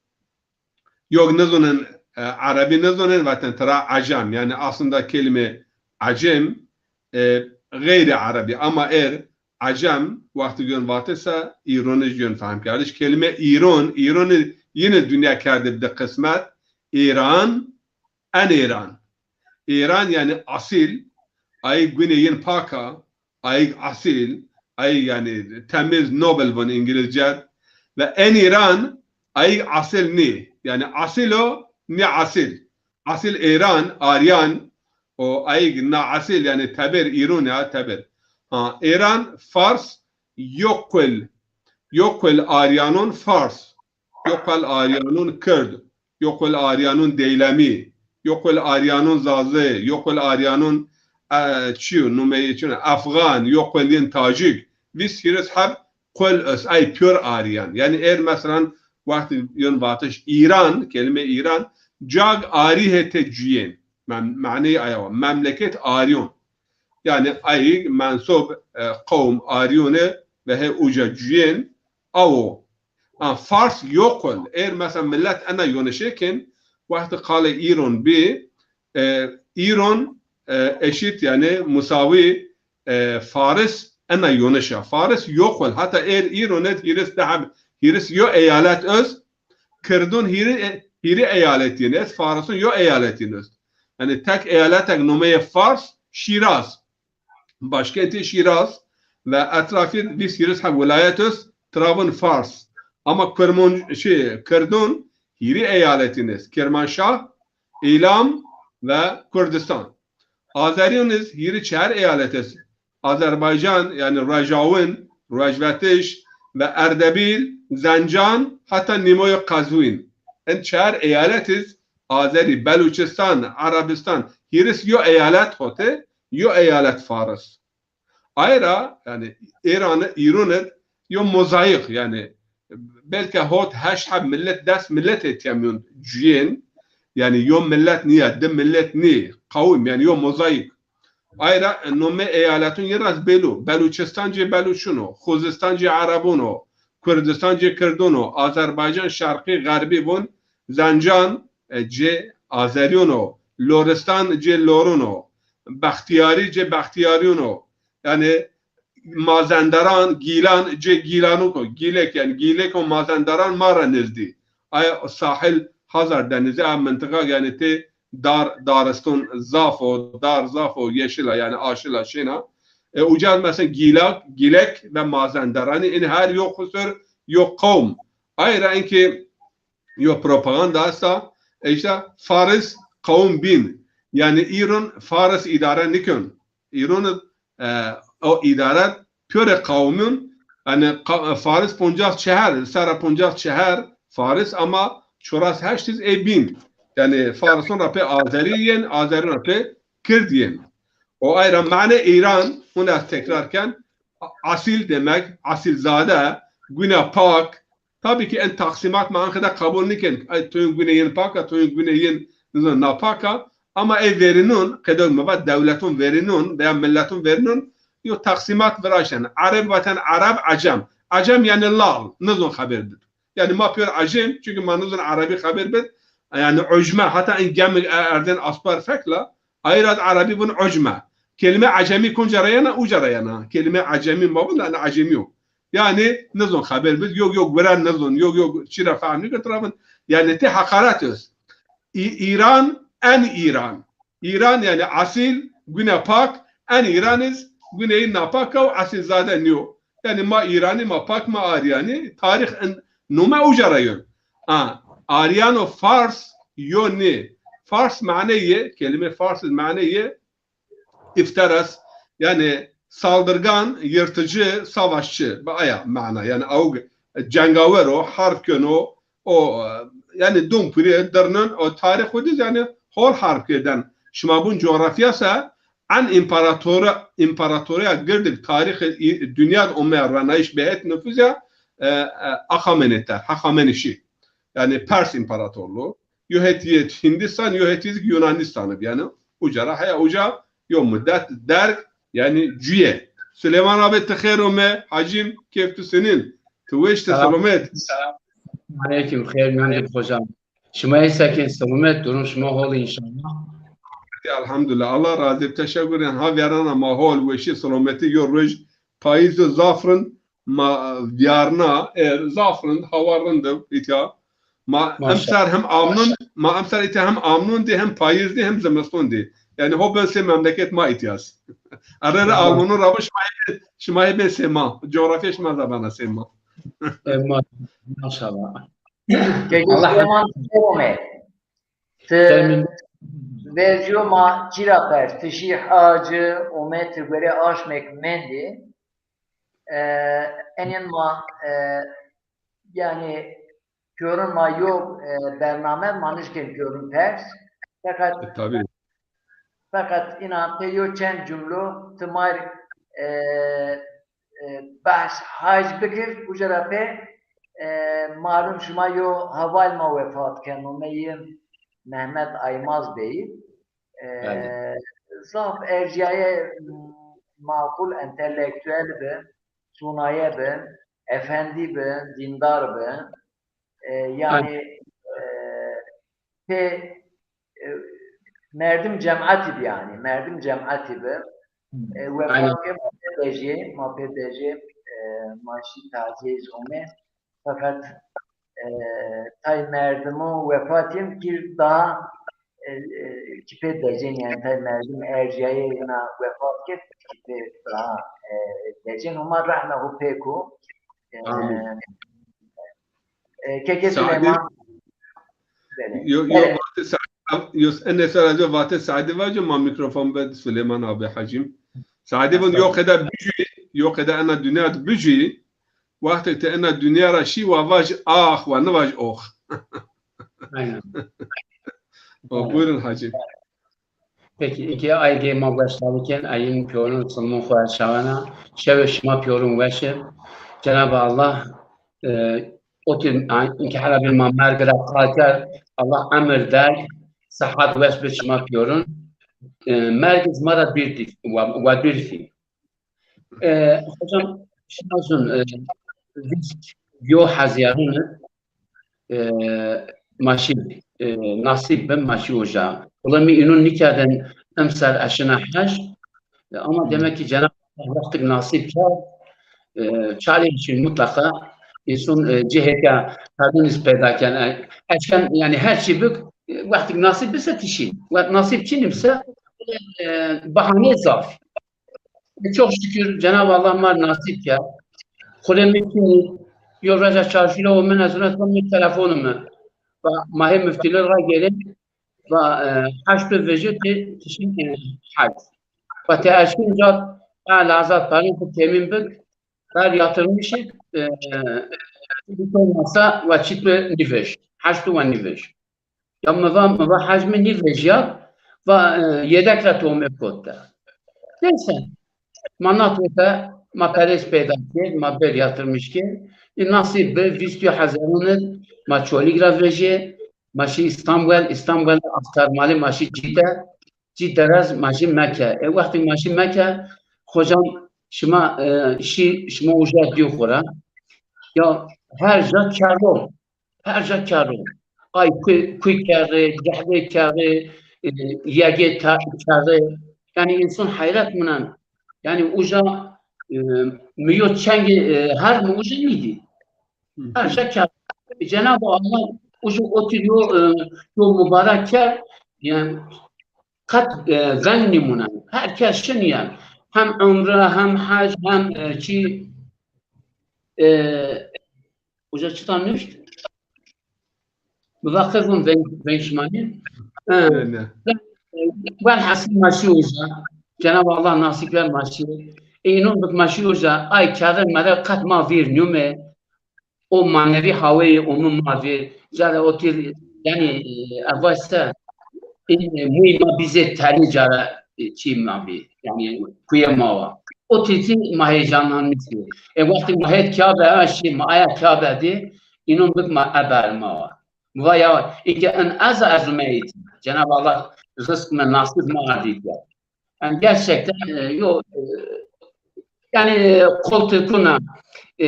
yok nizonên, e, Erebî nizonên, vatên tira Ecem. Yanî aslında kelîme Ecem, e, xeyrî Erebî. Ama er Ecem, wextî gön vatê se, îronij gön fehm kerdiş. Kelîme îron, îronî yine dinya kerdî di qismet. Îran, en Îran. Îran yanî asîl, ayîg gunê yin pak a, ayîg asîl, ayîg yanî temiz, noble von Îngilizce. Ve en Îran, ayîg asîl nî. Yanî asîl o, nî asîl. Asîl Îran, Aryan, o ayîg na asîl yanî teber, îron ya teber. Ha, Îran, Fars, yo qul, yo qul Aryanon Fars. Yo qul Aryanon Kird, yo qul Aryanon Deylemî, yo qul Aryanon Zazê, yo qul Aryanon, e, çi yo, numeyê çi yo, Efxan, yo qul yin Tacîk. Vîst hîris heb qul est, ay pîyor Aryan. Yanî er meselan wextî yon vatiş Îran, kelîme Îran, cag arî hetê cuyên. Mem-, maneyê aya wa, memleket Aryon. Yanî ayîg mensob, e, qewm Aryone ve he uca cuyên awo. Ha, Fars yo qul. Êr mesela millet ena yonişê kên, wextî qalê Îron bî, e, Îron, e, eşît yanî musawî, e, Faris ena yonişa. Faris yo qul. Heta êr Îron ed hîris deheb, hîris yo eyalet öz, Kirdon hîrî, hîrî eyaletîn est, Farisun yo eyaletîn est. Yanî tek eyaletek nomeyê Fars, Şîraz. Başkentî Şîraz ve etrafî vîst hîris heb welayet est, tira vun Fars. Ama Kurmon-, şey, Kirdon hîrî eyaletîn est. Kirmanşah, Îlam ve Kurdistan. Azerîyon iz hîrî çar eyalet est. Azerbaycan, yanî Rojawin, Rojvetiş ve Erdebîl, Zencan, heta nîmoyê Qezwîn. In çar eyalet iz Azerî, Beluçistan, Erebistan, hîris yo eyalet hotê, yo eyalet Faris. Ay ra, yanî Îranî, Îrûn id yo mozayîk, yanî belke hot heşt heb millet, des millet etîya mîyon cuyên, yanî yo millet nîya, di millet nî, qewim, yanî yo mozayîk. Ay ra, e, nomê eyaletun yi ra z bêlû. Beluçistan cê Beluçun o, Xuzistan cê Erebun o, Kurdistan cê Kirdun o, Azerbaycan Şerqî Xerbî vun, Zencan, e, cê Azerîyon o, Loristan cê Lorun o, Bextîyarî cê Bextîyarîyon o. Yanî Mazenderan, Gîlan cê Gîlanûk o. Gîlek, yanî Gîlek û Mazenderan ma ra nizdî. Aya sahil Hazar Denizî, a mintiqa yanî tê dar, dariston zaf o, dar zaf o, yeşil a, yanî aşil a, şên a. E, uca mesela Gîlak, Gîlek ve Mazenderanî, in her yo xusur, yo qewm. Ay ra inkê yo propaganda esta, e, îşte Faris qewm bîn. Yanî Îrûn Faris îdare nikon. Îrûn, e, o îdare pîyorê qewmûn, yanî qa-, Faris poncas çeher, sera poncas çeher Faris ama çoras heşt iz ê bîn. Yanî Farisun ra pê Azerî yên, Azerî ra pê Kird yên. O ay ra mane Îran, hûn ez tekrar ken, a-, asîl demek, asîlzade, gune pak, Tabî ki en taksîmat ma anqede qebul nîken. Ay, toyun gune yin pak a, toyun gune yin, nizon, napak a. Ama ê verînun, qedo mi va dewletun verînun veya milletun verînun, yo taksîmat viraşten. Ereb vaten Ereb, Ecem. Ecem yanî lal, nizon xeber bid. Yanî ma pîyor Ecem, çunkî ma nizon Erebî xeber bid. Yanî ucme, heta en gemi e-, erden aspar fek la, ay ra Erebî vun ucme. Kelîme Ecemî konca ra yena, uca ra yena. Kelîme Ecemî ma vun, yanî Ecemî yo. Yanî nizon xeber bid, yok yok guren nizon, yok yok çi ra fehm nîkir, tira vun. Yanî ti heqaret est. Î-, Îran, en Îran. Îran yanî asîl, gune pak, en Îran iz guneyî napak a û asîlzade nîyo. Yanî ma Îranî, ma pak, ma Aryanî, tarîx in, nome uca ra yon. A, Aryan û Fars yo nî. Fars mane yê, kelîme Fars iz mane yê, ifteres, yanî saldırgan, yırtıcı, savaşçı. Bi aya mana. Yanî awg cengawer o, harb keno, o, e, yanî dum pire dirnen, o tarîx o diz, yanî hol harb kerden. Şima bun coğrafya se en împaratora, împaratorîya girdik tarîxê î-, dinya de omeya renayîş bi het nufuz ya, e, e, Axameneter, Hexamenişî. Yanî Pers İmparatorluğu. Yo hetî Hindistan, yo hetî Yunanistan'ı yani. Uca ra heya uca yo müddet derg yani cüye. Süleyman abi ti xêr ome, hacim keyf tu senin. Tu weş ti selamet. Aleyküm, xêr mendî hocam. Şima ey sekin selamet, durum şima hol inşallah. Elhamdülillah. Allah razı olsun. Teşekkür ederim. Ha vîyarana ma hol, weşî, selameti yo roj payîz zaf rind ma vîyarna, e, zaf rind, hawa rind îtya. Ma emser hem amnun, ma emser îtya hem amnun dî, hem payîz dî, hem zimiston dî. Yani ho ben sê memleket ma îtyaz. Erre re almonun ra bu şima hê, şima hê ben sê ma. Coğrafya şima zaf bena sê ma. E, ma-, maşallah. Kekê Süleyman, ti vercîyo ma çî ra pers, ti şî hacî, ome ti gore aşmek mendî. E, enên ma, e, yani pîyorun ma yo, e, bername ma nişkên pîyorun pers. Feqet, e, tabii. Feqet înan pê yo çend cumlo ti ma r, e, e, behs hac bikir, uca ra pê, e, malum şima yo heval ma wefat keno, me yê Mehmet Aymaz Beyî. E, zaf ercîyaye maqul, entelektuel bi, sunaye bi, efendî bi, dîndar bi. E, yani, e, pê, e, merdim cem'etî bi yani, merdim cem'etî bi. E, wefat ke ma pê de jê, ma pê de jê, e, ma şî tazîyeyî zî ome. Feqet, e, tay merdimo wefatîn kî daha, e, e, kî pê decên, yani tay merdim ercîyaye yena wefat kerd, kî pê daha, e, decên, Homa rehme xo pêk o. E, Amîn. E, kekê Süleyman. Yo, yo, vatê Sa-, yo, enê ser ez yo vatê Saidî vaco, ma mikrofon bed Süleyman abi hacim. Saidî vun yo qede bijî, yo qede ena dinya de bijî, wextê ti ena dinya ra şî wa vaj ax, wa nivaj ox. Aynen. O, buyurun hacim. Peki, iki ay gey ma weş dawiken, ayın pîyorun silmon xo şawena. Şewê şima pîyorun weşe. Cenab-ı Allah, e, o tür, inki hela bir ma merg ra qal kerd. Allah emir der, sıhhat weş bi şima pîyorun. E, merg iz ma ra bir di-, wa, wa bir di. E, hocam, şima zun, e, vîst yo Hezîyarun, e, ma şî, e, nasîb bin, ma şî uca. Wela mi înun nîkerdên emser ez şina hec. E, ama demek ki Cenab-ı Allah wextik nasîb kerd, e, çalê şî mutlaqa însan, e, cihêka perdûnîz peyda ken. E, eşken, yani her çî bik, e, wextik nasîb bise ti şî. Wext nasîb çinî bise, e, bahane zaf. E, çok şükür Cenab-ı Allah ma r nasîb kerd. Xulê mi çinî, yo roja çarşî ra omena zûna, mi telefonu mi. Va ma hê miftîlin ra gêrên, va, e, heşt bi vejê ti, ti şî, e, hec. Va ti eşkîn ca, ha, lazat parin xo temîn bik, ver yatırmış ê, e, olmasa va çît bi nîvej. Heşt bi va nîvej. Ya mi va, mi va hec mi nîvejîya, va, e, yedek ra ti ome kot de. Neyse. Ma nat wete, ma perês peyda kerd, ma ber yatırmış kerd. E, nasîb bi, vîst yo Hezîyarun id ma Çolîg ra vejê, ma şî Îstanbul, Îstanbul Astarmalî ma şî Cîde. Cîde ra zî ma şî Mekke. E, wextê ma şî Mekke, hocam, şima, e, şî, şima uca dîyo xo ra. Ya her ca kerr o. Her ca kerr o. Ay kuy, kuy kerrê, cehdê kerrê, e, yegê ta-, kerrê. Yani însan heyret munen. Yani uca, e, mi yo çengê, e, her mi uca nîdî. Her ca kerr. E, Cenab-ı Allah uca otir yo, e, yo mubarek kerr. Yani qet, e, veng nîmunen. Her kes şinîyen. Hem umre, hem hec, hem, e, çî, e, Uca çita nuşt? Mi va qe vun veng, veng şima nî? E, ne, ne. Welhasil ma şî uca. Cenab-ı Allah nasîb ver ma şî. E, înun bik ma şî uca. Ay kerrê mere qet ma vîr nîyome. O manevî haweyê omi ma vîr. Care o tîr, yani, e, evaj se. in, e, mûyê ma bî zê tenî cara, e, çî ma bî. Yanî kuyê ma wa. O tîtî ma heyecanlanmıştı. E, wextî ma het Kabe aşî, ma aya Kabe dî, înon bik ma eber ma wa. Mi va ya, inke in ez ez umeyî. Cenab-ı Allah rızk me nasip ma ardî. Yani gerçekten, e, yo, e, yani, e, koltukuna, e,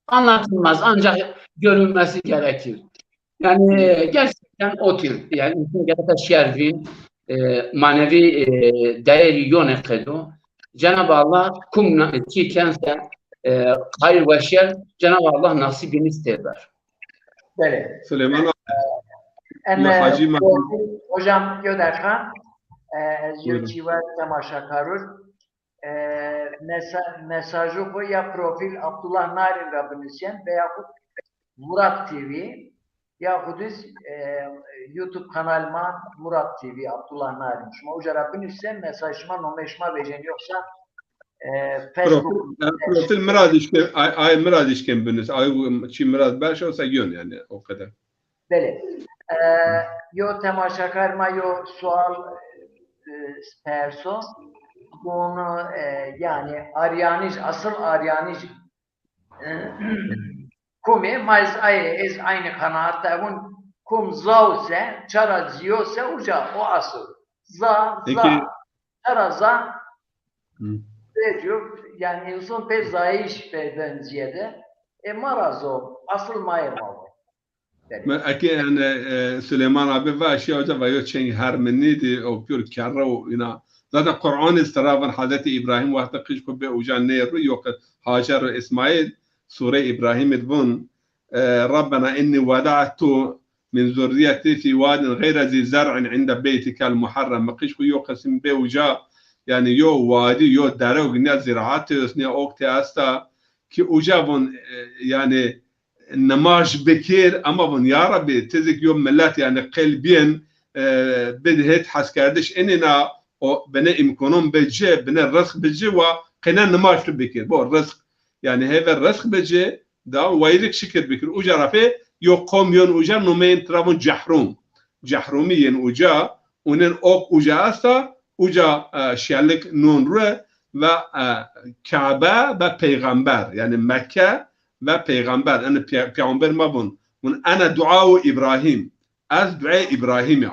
anlatılmaz, ancak görülmesi gerekir. Yani, e, gerçekten otur. Yani insan gerek şervin, e, manevi, e, değeri yone kedo. Cenab-ı Allah kum na-, çi kense, e, hayır ve şer, Cenab-ı Allah nasibini sever. Belê. Süleyman abi. Em, ya Hacı e, Mahmut. Hocam, yo dakika. E, ez yo Buyurun. Çî ver temaşakarur. E, mesa-, mesajı xo ya profil Abdullah Narin ra binusyen veya xo Murat T V ya xo düz, e, YouTube kanal ma Murat T V Abdullah Narin. Şima uca ra binusyen mesaj şima, nomê şima vecen yoksa, e, Facebook. Profil, e, profil Mirad İşken, ay, ay Mirad İşken binus. Ay çi Mirad baş olsa yön yani o kadar. Belê. E, yo temaşakar ma yo sual, e, perso. Bunu, e, yani Aryanij, asıl Aryanij, e, kumê ma ez ay, ez aynı kanaat de vun, kum zau se, çara ziyo se uca o asıl. Za, Peki. Za, çara za, Hı. Pê, yani insan pê zayış pê benciye de, e, ma ra zor, asıl ma yê ma vun. Mi eke, yani, e, Süleyman abi va şiya hoca va yo çeng herminî di, o pür kerre o ina. Zaten Kur'an iz tera van Hazreti İbrahim wexta qij ku be uca nê ru yo ki Hacer û İsmail, Sure İbrahim id vun, e, Rabbena inni weda'tu min zurriyeti fi wadin gayri zi zer'in inde beytikel muharrem. Mi qij ku yo qisim be uca, yani yo wadi, yo dere, ne ziraat tê, ne ok tê esta, ki uca vun, e, yani nimaj bikir, ama vun, ya Rabbi, ti zik yo millet, yani qêl bîn, e, bid hêt heskerdiş inîna, o bine îmkonon bi ci, bine rizq bi ci wa, qine nimaj tu bikir. Bo rizq, yani heve rizq bi ci, da wayîrik şikir bikir. Uca ra pê yo qom yon uca, nomeyên tira vun Cehrûm. Cehrûmî yên uca, unên ok uca esta, uca, e, şelik non rue ve, e, Kabe ve peyxamber, yani Mekke ve peyxamber. Yani pê-, peyxamber ma vun, vun ene duawu İbrahim. Ez duayê İbrahim ya.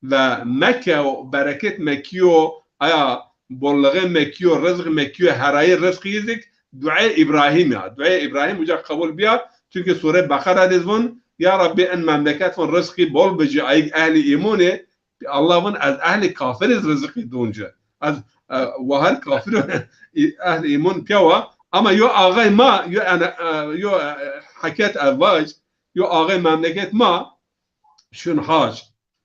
Ve Mekke o bereket Mekkiyo, aya bolluğê Mekkiyo, rizq Mekkiyo, herayê rizqî zik duayê İbrahim ya. Duayê İbrahim uca qebul biya. Çünkü Sure Beqera diz vun, ya Rabbi, en memleket vun rizqî bol bici, ayik ehli îmonê, Allah vun ez ehlî kafir iz rizqî donci. Ez, e, wahar kafir ehli îmon piyawa. Ama yo ağay ma, yo, ene, e, yo, e, heket ez vac, yo ağay memleket ma, şun hac.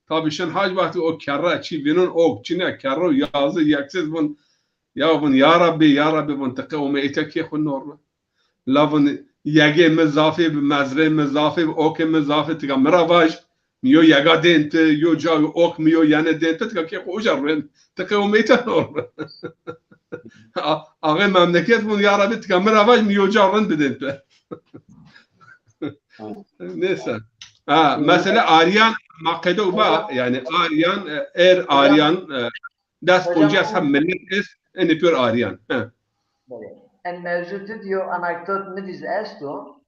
Tabi şun hac wextî o kerre, çi vînon ok, çine kerro, yazı, yeksiz vun, ya vun, ya Rabbi, ya Rabbi vun, tiqe umeyte kê xu norme. La vun, yegê mi zafê bi, mezrê mi zafê bi, okê mi zafê, tika mi ra vaj, mi yo yega dên ti, yo ca yo ok mi yo yene dên ti, tika kê xu uca rind, tika umeyte norme. A-, ağê memleket vun, ya Rabbi, tika mi ra vaj, mi yo ca rind bidên ti. Neyse. Ha, mesele Aryan, ma qedo va, yani Aryan, e, er Aryan, e, des poncas heb millet est, enê pür Aryan. He. Belê. En mevzu tu diyo anekdot mi diz esto.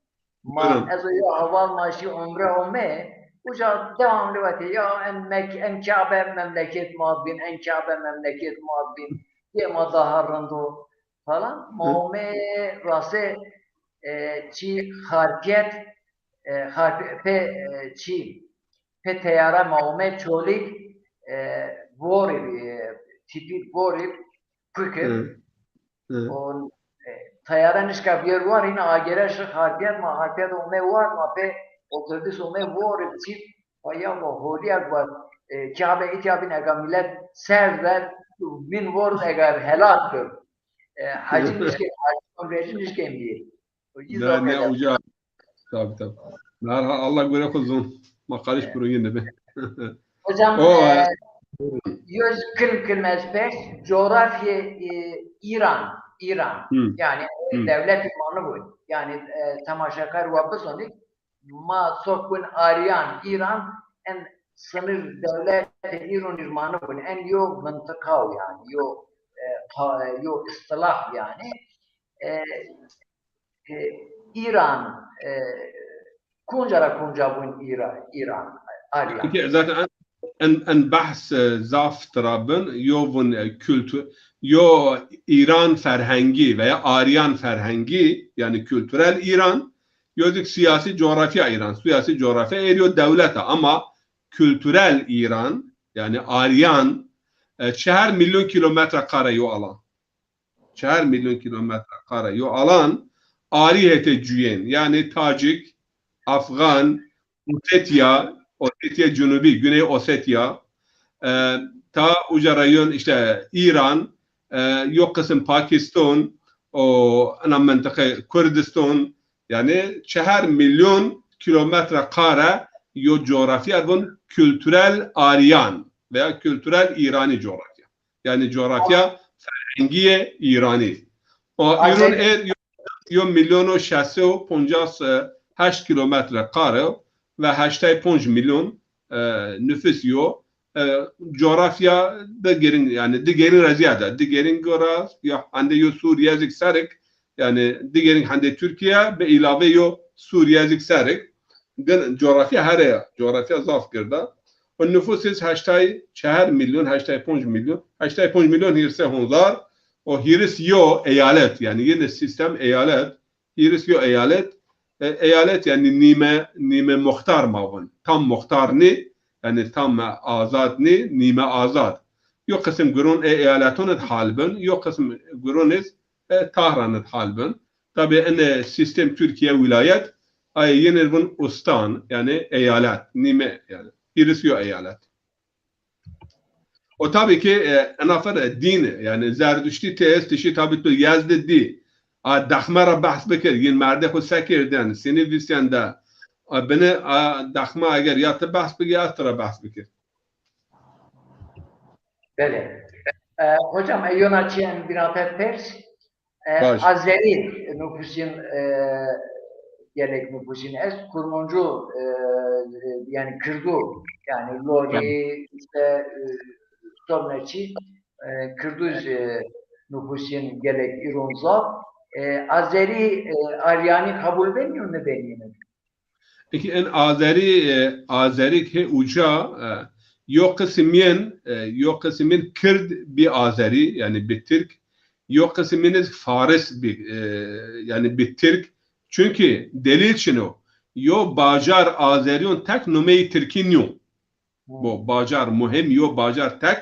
Ma, buyurun. Ez o yo heval ma şî umre ome, uca devamlı vate ya en Mek-, en Kabe memleket ma bin, en Kabe memleket ma bin. Yê ma daha rind o falan. Ma ome rase, e, çi Xarpiyet, e, Xarpi-, pe, e, çi, pe teyara ma ome Çolîg, e, vorî, e, tîpî vorî, kukir. Hı. Hı. O, e, teyara nişka bîyer war, hîna agere şi Xarpiyet, ma Xarpiyet ome war, ma pe otobus ome vorî, çi, va ya va holîyek va, e, Kabe îtya bin ega millet ser ver, bin vor ega helak kir. E, hacî nişkên, hacî umrecî nişkên bîyê. Ne, ne uca. Tabii, tabii. Merha, Allah göre kuzun. Ma karış burun yine be. Hocam, o, e, e, yüz kırk kırmez pek coğrafya, e, İran, İran. Hı. Yani, e, hı, devlet imanı bu. Yani, e, temaşakar wa bizonik, ma sokun Aryan, İran, en sınır devlet İron İrmanı bun. En yo mıntıka yani, yo, e, ka-, yo istilah yani. E, e, İran, e, kunca ra kunca bun İra-, İran, Aryan. Peki, zaten en, en, en behs, e, zaf tira bin, yo vun, e, kültü-, yo İran ferhengi veya Aryan ferhengi, yani kültürel İran, yo zik siyasi coğrafya İran, siyasi coğrafya er yo dewleta, ama kültürel İran, yani Aryan, e, çehar milyon kilometre kare yo alan. Çehar milyon kilometre kare yo alan, arî hetê cuyên, yani Tacik, Afgan, Osetya, Osetya Cenubî, Güney Osetya, e, ta uca ra yon işte İran, e, yo qism Pakistan, o ena mıntıqe Kurdistan, yani çehar milyon kilometre kare yo coğrafya vun kültürel Aryan veya kültürel İrani coğrafya. Yani coğrafya ferhengiyê İrani. O İran er yo, yo milyon û şeş sey û poncas, e, heşt kilometre kare ve heştay ponc milyon, e, nüfus yo. E, coğrafya de gerin, yani di gerin reziya de, di gerin gora ya hande yo Suriye zik serik, yani di gerin hande Türkiye be ilave yo Suriye zik serik. Din coğrafya here ya, coğrafya zaf girda. O nüfus iz heştay çehar milyon, heştay ponc milyon, heştay ponc milyon hîrse honzar, o hîris yo eyalet, yani yine sistem eyalet, hîris yo eyalet, e, eyalet yani nîme, nîme muxtar ma vun. Tam muxtar nî, yani tam azad nî, nîme azad. Yo qism gurun e eyaleton id hal bin, yo qism gurun iz, e, Tahran id hal bin. Tabi ene sistem Türkiye wilayet, ay yine vun ustan, yani eyalet, nîme, yani hîris yo eyalet. O tabi ki, e, ena fer, e, dîn, yani Zerduştî tê estişî tabi tu Yezdi dî. A dexme ra behs bikir, yin merdê xu se kirdên, sinî vîsyen de. A bini, a dexme eger ya ti behs bikir, ya ti ra behs bikir. Belê. E, hocam, e, yona çi en bîna pers? E, Azerî nufusîn, e, gelek nufusîn est, Kurmancu, e, e, yani Kırdu, yani Lori, işte, e, Somneçi, e, Kırdu, e, nufusîn gelek îron zaf. E, Azerî, e, Aryanî kabul benîyo, nêbenîyo? Peki en Azerî, e, Azerî ke uca, e, yo qismîn, e, yo qismîn Kird bi Azerî, yani bi Tirk, yo qismîn iz Faris bi, e, yani bi Tirk. Çünkü delîl çin o. Yo bajar Azerîyon tek nomeyî Tirkî nîyo. Bo bajar muhim, yo bajar tek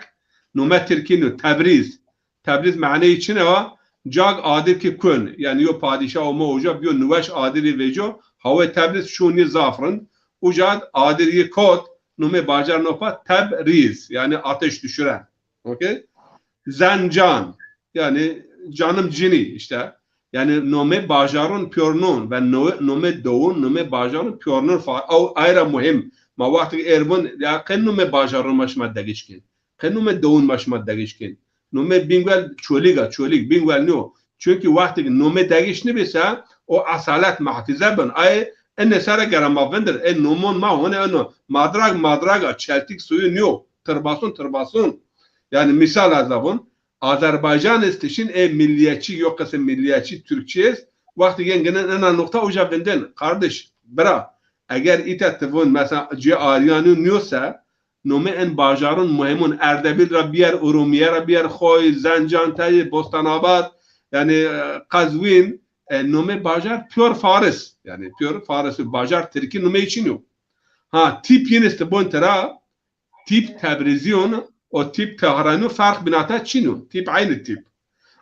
nome Tirkî nîyo, Tebrîz. Tebrîz maneyî çine wa? Cag adir ki kun. Yani yo padîşah ome uca, biyo niweş adirî veco, hawê Tebrîz şûnî zaf rind. Uca adirî kot, nomê bajar nopa Tebrîz. Yani ateş düşüren. Okey? Zencan. Yani canım cini işte. Yani nomê bajarun pîyornun ve no-, nomê dowun, nomê bajarun pîyornun fa-, aw ayra muhim. Ma wextî ervun ya qe nomê bajarun ma şima degiş kin. Qe nomê dowun ma şima degiş kin. Nomê Bingwel Çolîg a, Çolîg, Bingwel nîyo. Çünkü wextî nomê degiş nibî se, o esalet mahfize bin. Ay, ene sere gere ma vindir. E, nomon ma hone eno. Madrag, madrag a, çeltik suyu nîyo. Tirbasun, tirbasun. Yani misal ez avun. Azerbaycan estişin e milliyetçi, yo qism milliyetçi Türkçi est. Wextî gen ginen ena nokta uca vinden. Kardeş, bira, eger îta ti vun, mesela, ci Aryanî nîyose, nomê en bajarun muhimun, Erdebil ra biyer, Urumiye ra biyer, Xoy, Zencan, Teyî, Bostanabad, yani, e, Qezwîn, e, nomê bajar pîyor Faris. Yani pîyor Faris, bajar Tirkî nomeyî çin o. Ha, tîp yin est bon tira, tîp Tebrîzîyon û tîp Tehranîyon ferq bînata çin o. Tîp eynî tîp.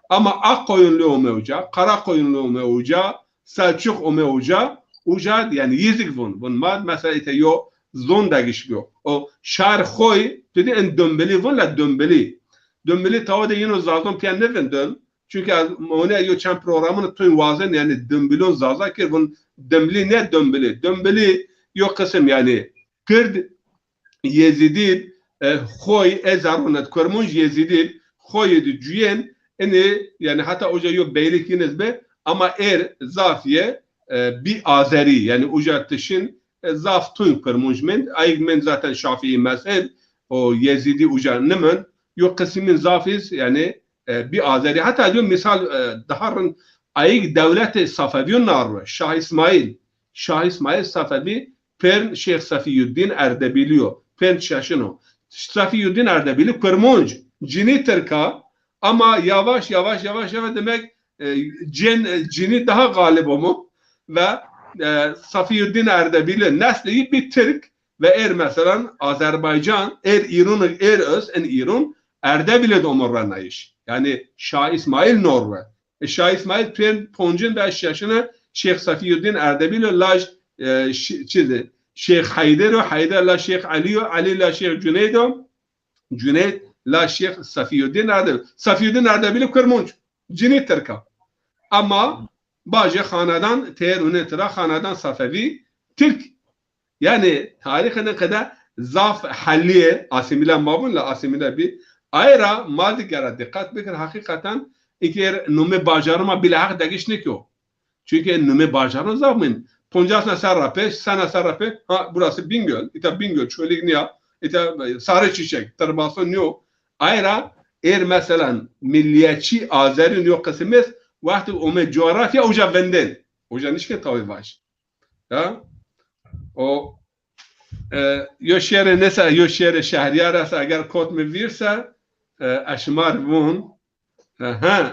Ama Akkoyunlu ome uca, Karakoyunlu ome uca, Selçuk ome uca, uca yani yî zik vun. Vun ma mesela îta yo zon degiş biyo. O şar Xoy, tu dî en Dumbilî vun la Dumbilî. Dumbilî tawa de yino zazon pîya nêvindin. Çünkü ez mone yo çend programun tuyn wazen yani Dumbilon zaza kir, vun Dumbilî ne Dumbilî. Dumbilî yo qism yani Kird, Yezîdî, e, Xoy, e, zaronet Kurmunc Yezîdî, Xoyê di cuyên, ini, yani hata uca yo beylik yiniz be, ama er zafîye, e, bi Azerî, yani uca tişin, e, zaf tun qirmunc mend. Ayik mend zaten Şafîî mezheb, o Yezîdî uca nimend. Yo qisimîn zaf iz, yanî, e, bî Azerî. Heta yo mîsal, e, daha rind, ayik dewletê Safevîyon nar we. Şah Îsmaîl. Şah Îsmaîl Safevî pêrn Şêx Sefîyuddîn Erdebîlî yo. Pêrn şeşin o. Sefîyuddîn Erdebîlî qirmunc, cinî tirk a, ama yavaş yavaş, yavaş yavaş demek, e, cin, e, cinî daha galib omo ve, e, Safîyuddîn Erdebîlî neslî bî tirk ve êr meselan Azerbaycan, êr Îrûn, êr öz in Îrûn Erdebîlî de omo renayîş. Yanî Şah Îsmaîl nor we. E, Şah Îsmaîl pêrn poncin ve şeşine Şêx Sefîyuddîn Erdebîlî laj, e, ş-, çizi, Şêx Heyder o, Heyder la Şêx Elî yo, Elî la Şêx Cuneyd o, Cuneyd la Şêx Sefîyuddîn Erdebîlî. Sefîyuddîn Erdebîlî qirmunc, cinî tirk a. Ama bajê xanedan têr û nê tira xanedan Safevî tirk. Yanî tarîxê ne qede zaf helîye, asîmîle ma vûn la asîmîle bî. Aye ra ma zî gera dîqet bikir, heqîqeten înkê numê bajarû ma bîle heq degiş nêkîyo. Çunkî numê bajarûn zaf muhîm. Poncas ne serra pê, sene serra pê, ha, burası Bingöl, îta Bingöl, Çolîg nîya, îta, e, Sarı Çiçek, Tırbason nîyo. Aye ra êr meselan milliyetçî Azerîn yo qisim est, wextê omê coğrafya uca vindên. Uca nişkên tawê vaj. Ya? O, e, yo şêrê nêse, yo şêrê Şehriyar ese, eger kot mi vîr se, e, eşmar vûn. E, he.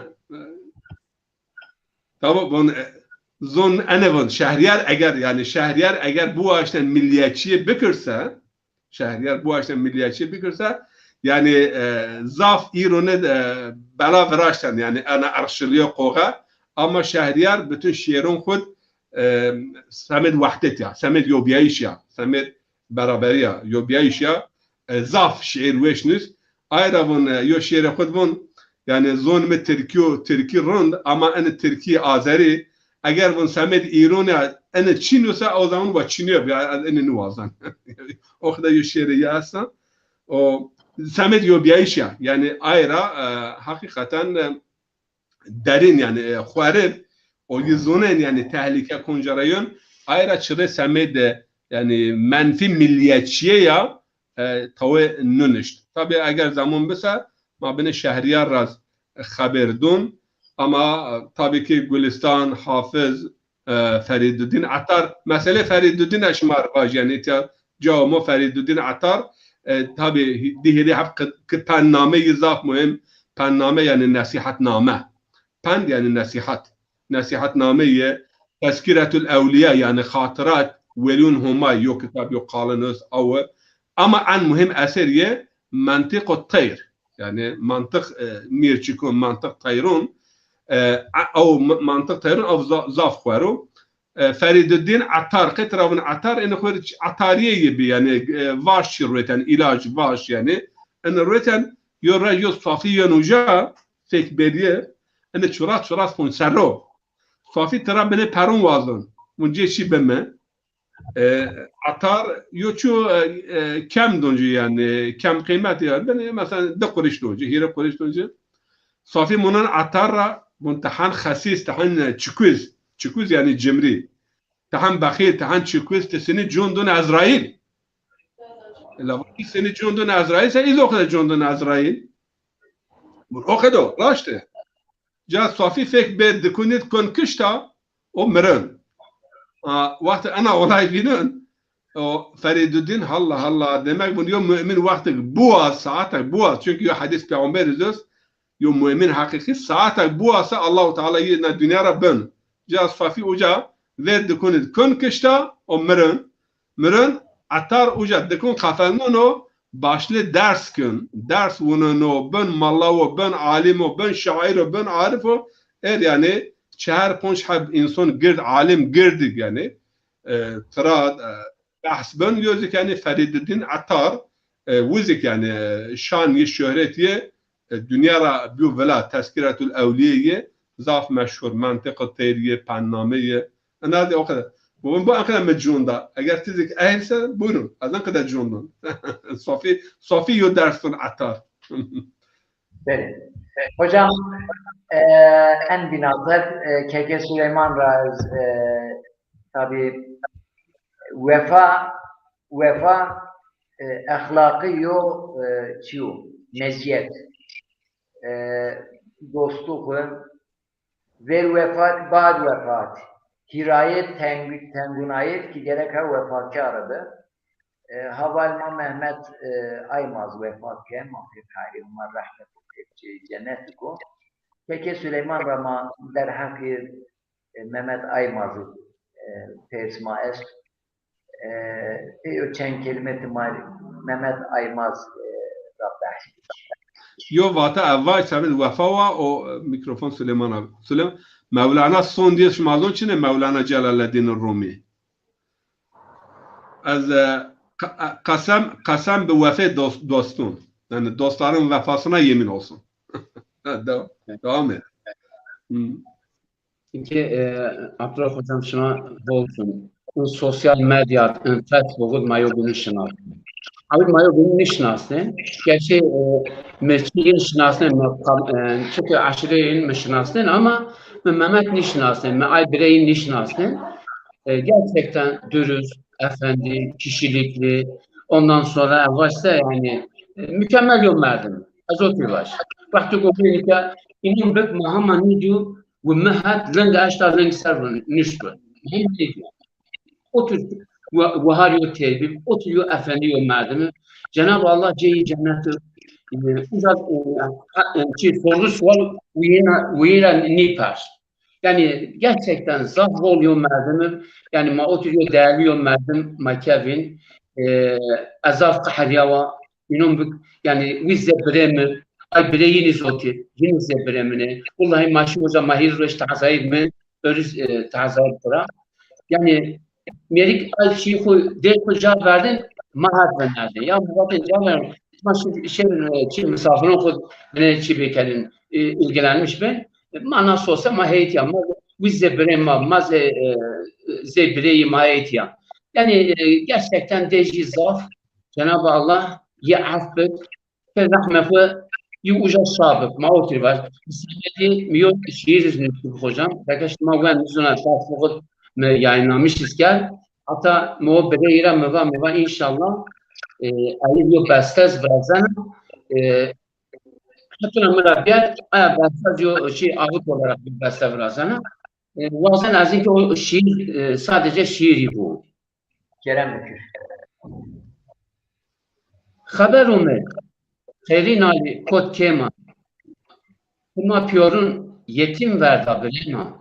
Tamam, vûn, e, zûn ene vûn. Şehriyar eger, yanî Şehriyar eger biwaşten milliyetçîye bikirse, Şehriyar biwaşten milliyetçîye bikirse, yanî, e, zaf îro ne, e, bela viraşten, yanî ena irqçilîye qoxe. Ama Şehriyar bütün şêrûn xud, e, semed wehdet ya, semed yobîyayîş ya, semed beraberî ya, yobîyayîş ya, e, zaf şiîr weş nus. Aye ra vûn, e, yo şiîrê xud vûn, yanî zon mi tirkî yo, tirkî rind, ama ene tirkî azerî, eger vûn semed îrûn ya, ene çîn yo se, o zaman wa çînî yo, ya, ez ene niwazan. O qede yo şiîrê yi esta. O semed yobîyayîş ya. Yanî aye ra, e, heqîqeten, e, derîn, yanî, e, xwerib, o yi zonên, yanî tehlîke konca ra yon, aye ra çirê semê de, yanî menfî milliyetçîye ya, e, tawê nunişt. Tabî eger zaman bise, ma binê Şehriyar ra xebêr dûn, ama, e, tabî ki Gulistan, Hafiz, e, Ferîduddîn Etar. Meselê Ferîduddîn eşmar vaj, yanî îtya cao mo Ferîduddîn Etar, e, tabî di hîrê heb ki, ki pendnameyî zaf muhîm, pendname yanî nesîhetname. Pend yanî nesîhet. Nesîhetnameyî, Tezkîretül Ewlîya yanî xatirat welîyûn Homay, yo kitab yo qalin est awe. Ama en muhîm eser yê Mentiqu Teyr. Yanî mantiq, e, mîr çikûn, mantiq teyrûn. E, a-, ew m-, mantiq teyrûn ew za-, zaf xwer o. E, Ferîduddîn Etar, qet ra vûn Etar, ene xwer ç-, etarîye yi bî, yanî, e, vaş çi rueten, îlac, vaş yanî. Ene rueten, yo rej yo safî yen uca, fek berîye, ene çuras çuras xun serro. Safî tira binê perûn wazon. Vûn cê çî bime. E, etar yo çu, e, e, kem doncî yanî, kem qîmet ya. Binê mesela di qurîş doncî, hîrê qurîş doncî. Safî munan etar ra, vûn ti hen xesîs, ti hen çikuz, çikuz yanî cimrî. Ti hen bexîl, ti hen çikuz, ti sinî cûn dûn Ezraîl. La ti sinî cûn dûn Ezraîl se, îz o qede cûn dûn Ezraîl. Vûn o qede o, raşt e. Ca Safî fek bê dikunî di kun kişta, o mirin. A, wextê ena olay vînin, o Ferîduddîn, halla, halla, demek vûn yo mu'min wextek biwaz, saetek biwaz, çunkî yo hedîs peyxamberî zî est, yo mu'min heqîqî saetek biwaz se Allahu Teala yi na dinya ra bin. Ca Safî uca vê dikunî di kun kişta, o mirin. Mirin, etar uca dikun qefelneno, başlê ders kin. Ders wuneno, bin malla wo, bin alim o, bin şair o, bin arif o. Er yanî çehar ponc heb înson gird, alim girdik yanî. E, tira, e, behs bin, yo zik yanî Ferîduddîn Etar, e, wu zik yanî, e, şan yi, şohret yi, e, dinya ra bîyo vila, Tezkîretül Ewlîye yi, zaf meşhur, Mentiqu Teyr yi, Penname yi. Ena de o qede. Bu, bu en qede mi cûn da. Eger ti zik ehl se, buyurun. Ez en qede cûn dûn. Safî, Safî yo ders dûn Etar. Belê. Hocam, e, en bînazet, e, Keke Süleyman ra ez, e, tabî Wefa, wefa, e, exlaqî yo, e, çîyo, mezîyet. E, dostluk, ver wefat, bad wefat. Hîrayet, teng-, tengunayet ki gereka wefatkar bi. E, heval ma Mehmet, e, Aymaz wefat ke, ma pê perê ma rehmet û pê cennet ko. Keke Süleyman ra ma derheqê, e, Mehmet Aymaz, e, pers ma est. E, pê yo çend kelîme ti ma Mehmet Aymaz, e, ra behs. Yo vate ev vay, sebit wefa wa o, e, mîkrofon Süleyman abi. Süleyman, Mewlana son diye şima zon çine Mewlana Celaleddin Rumi. Ez, e, qa-, e, qesem, qesem bi wefê dost-, dostun. Yani dostların vefasına yemin olsun. Ha, devam, devam et. Hı. Çünkü, e, Abdullah hocam şuna bolsun. Bu sosyal medya, e, Facebook, ma yo günü şınasin. Abi ma yo günü şınasin. Gerçi, e, meçin şınasin, ma kam-, e, çünkü aşırı mi şınasin ama mi Mehmet nişnasin, mi ay bireyin nişnasin. E, gerçekten dürüst, efendi, kişilikli, ondan sonra varsa yani, e, mükemmel yo merdim. Ez o tür baş. Wextê ku bênî ke înûn bik ma hema nîdîyo û mi het ling eşta ling ser ro nişto. Hema nîdîyo. O tür wa-, wahar yo terbî, o tür yo efendî yo merdimi. Cenab-ı Allah ceyî cennet, e, uza, e, ha-, e, çi, sorgu sual wîna, wîna nîpers. Yani gerçekten zaf bol yo merdim. Yani ma otur yo değerli yo merdim ma kevin. E, ez zaf qehriya wa. Înûn bi, yani wî zê birê mi, ay birê yînî zotî, yînî zê birê mi ne. Wellahî ma şî uza ma hîr roj tazayî mi, örüz, e, tazayî bira. Yani mêrik ay şî xu, dê xu ca verdin, ma hat venerdin. Ya ma vatin ca verdin, ma şî, şî, e, çi, misafirin xu bine çi bikerin, e, ilgilenmiş bin. Ma nasıl olsa ma heyt ya, ma wî zê birê ma, ma zê, e, zê bireyî ma heyt ya. Yani, e, gerçekten dejî zaf, Cenab-ı Allah yê af bik, pê rehme xu yî uca şa bik. Ma o tür var. Semedî mi yo şiir izni hocam. Belki şima wen zona şahsı xu mi yayınlamış isker. Hatta mi o bireyî ra mi va, mi va inşallah, e, ayı yo bestez brazena. E, Hatuna mi ra biyar, aya beste yo şey, ağıt olarak bir beste virazena. E, wazen ez ki o şiir, e, sadece şiir bu. Kerem bikir. Xeber ome, xeyrîn alî kot kêma. Ti ma piyorun yetim verda birê ma.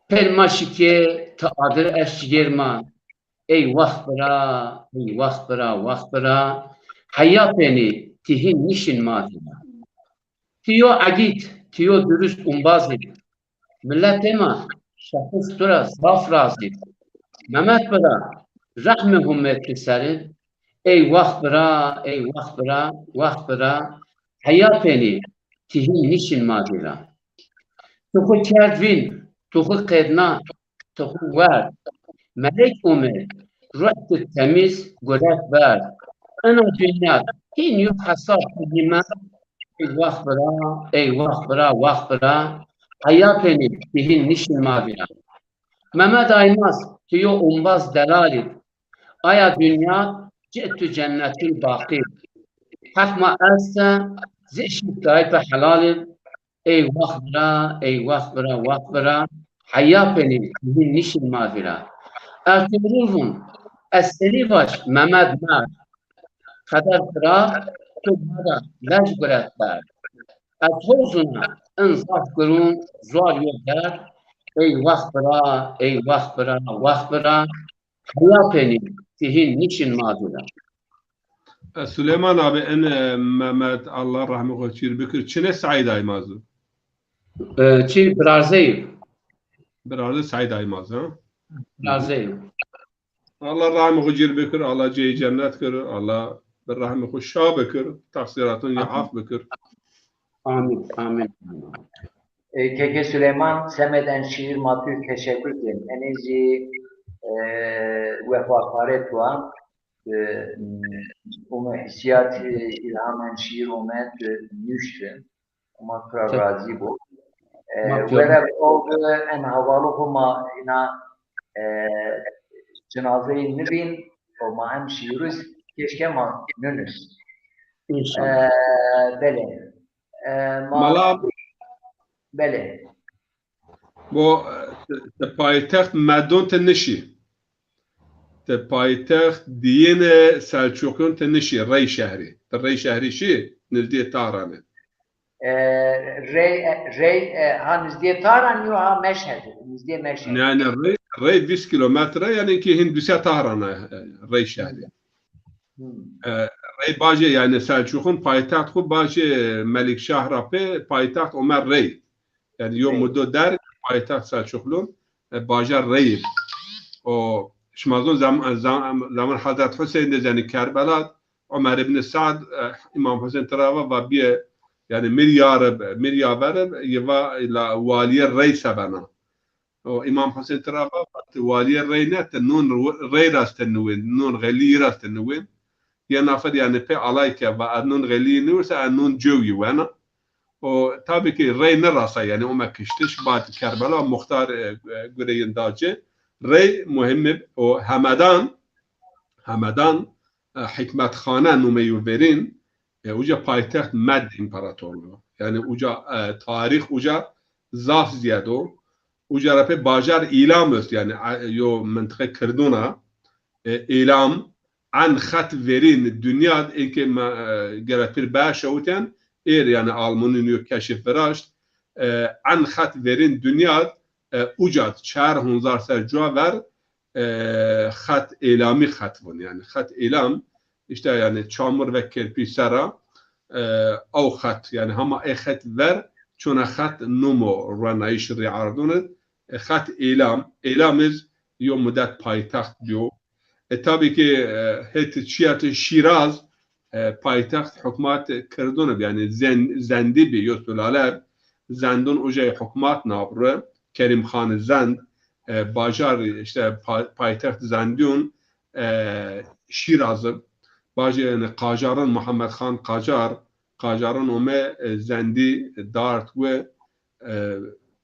Pel ma şikê, ti adir eşt cigêr ma. Ey wax bira, ey wax bira, wax bira. Heya penî, ti hîn nişin ma vîra. Ti yo egît, ti yo durust umbazî. Miletê ma, şexis tu ra zaf razî. Mehmet bira, rehmê Homê ti ser ib. Ey wax bira, ey wax bira, wax bira. Heya penî, ti hîn nişin ma vîra. Tu xu kerd vîn, tu xu qedna, tu xu werd. Melek ome, ruh tu temiz, guret berd. Ina dinya hîn yo hesab tu nîme. Ey wax bira, ey wax bira, wax bira. Heya penî, ti hîn nişin ma vîra. Mehmet Aymaz, ti yo umbaz delal ib. Aya dinya cih tu cennetül baqî. Heq ma esta, zê şî dayî pe helal ib. Ey wax bira, ey wax bira, wax bira. Heya penî, ti hîn nişin ma vîra. Ertuğrul vun, ez senî vaj, Mehmet merd. Xeber firaq, tu bada lej guret berd. Ez hozuna, in zaf girûn, zuar yo derd. Ey wax bira, ey wax bira, wax bira. Heya penî, ti hîn nişin ma vîra. E, Süleyman abi, en, e, Mehmet, Allah rahmi xo çîr bikir, çine Saîd Aymaz o? E, çi, birarzeyî. Birarzê Saîd Aymaz, ha? Birarzeyî. Allah rahmi xo cîr bikir, Allah ceyî cennet kir, Allah bi rahmi xo şa bikir, teqsîratun yî af bikir. Amin, amin. E, Keke Süleyman, semed en şîîr ma tu teşekkür ken. Enê zî, e, wefakarê tu a, e, ume hîsîyat, e, îlham en şîîr ume tu nuşti. Ma tu ra razî bo. E, were oldu en havalu xo ma ina, e, cinazeyî nivîn û ma hem şîrûz keşke ma nunus. Înşallah. E, belê. E, ma, Mala belê. Bo, e, ti paytext Medon ti nişî. Ti paytext diyêne Selçuqyon ti nişî, Rey şehrî. Ti Rey şehrî şî, nizdîyê Tahranê. E, Rey, e, Rey, e, ha nizdîyê Tahran yo ha Meşhed. Nizdîyê Meşhed. Yani Rey, Rey vîst kilometre, yani ki hin duse Tahran e, e, Rey şehrî. Hmm. E, Rey bajê yani Selçuqon paytext xu bajê Melikşah ra pê paytext ome Rey. Yani yo Rey. Mudo der paytext Selçuqlun, e, bajar Rey. O şima zon zam, zam, zaman Hazret Hüseyin de yani Kerbela, Ömer ibn Sa'd, e, İmam Hüseyin tira va, va bîye, yani mir yare, mir yaver, yi va la waliyê Rey se bena. O İmam Hüseyin tira va, va ti waliyê Rey ne, ti non Rey ra ti niwên, non xelî yi ra ti niwên. Yê nafer yani pê alay ke va ez non xelî yi niwirse, ez non cew yi wena. O tabii ki Rey nirasa yani ome kiştiş, bad Kerbela muxtar, e, e, gureyên da ci. Rey muhîm ib. O Hemedan, Hemedan, e, Hikmetxane numeyo verîn, e, uca paytext Med İmparatorluğu. Yani uca, e, tarîx uca zaf ziyad o. Uca ra pê bajar Îlam est, yani, e, yo mintiqe Kirduna, e, Îlam, en xet verîn dinya, ê ke ma, e, gere pir beşewiten, êr yani Almanîn yo keşif viraşt, e, en xet verîn dinya, e, uca çar hunzar ser cua ver, e, xet Îlamî xet vun. Yani xet Îlam, işte yani çamur ve kerpiç sera, e, ew xet, yani hema ê xet ver, çona xet numo ruenayîş rî ardûn id, e, xet Îlam, Îlam iz yo mudet paytext biyo. E, tabii ki, e, het çiyat Şîraz, e, paytext hukmat Kirdun ib, yani Zen-, Zendî bi, yo sulale ib, Zendun ucay hukmat nabri, Kerîm Xan Zend, e, bajar, işte, pa-, paytext Zendîyun, e, Şîraz ib. Bajê, yani, Qajarun, Muhammed Xan Qacar, Qajarun ome, e, Zendî, e, dart we, e,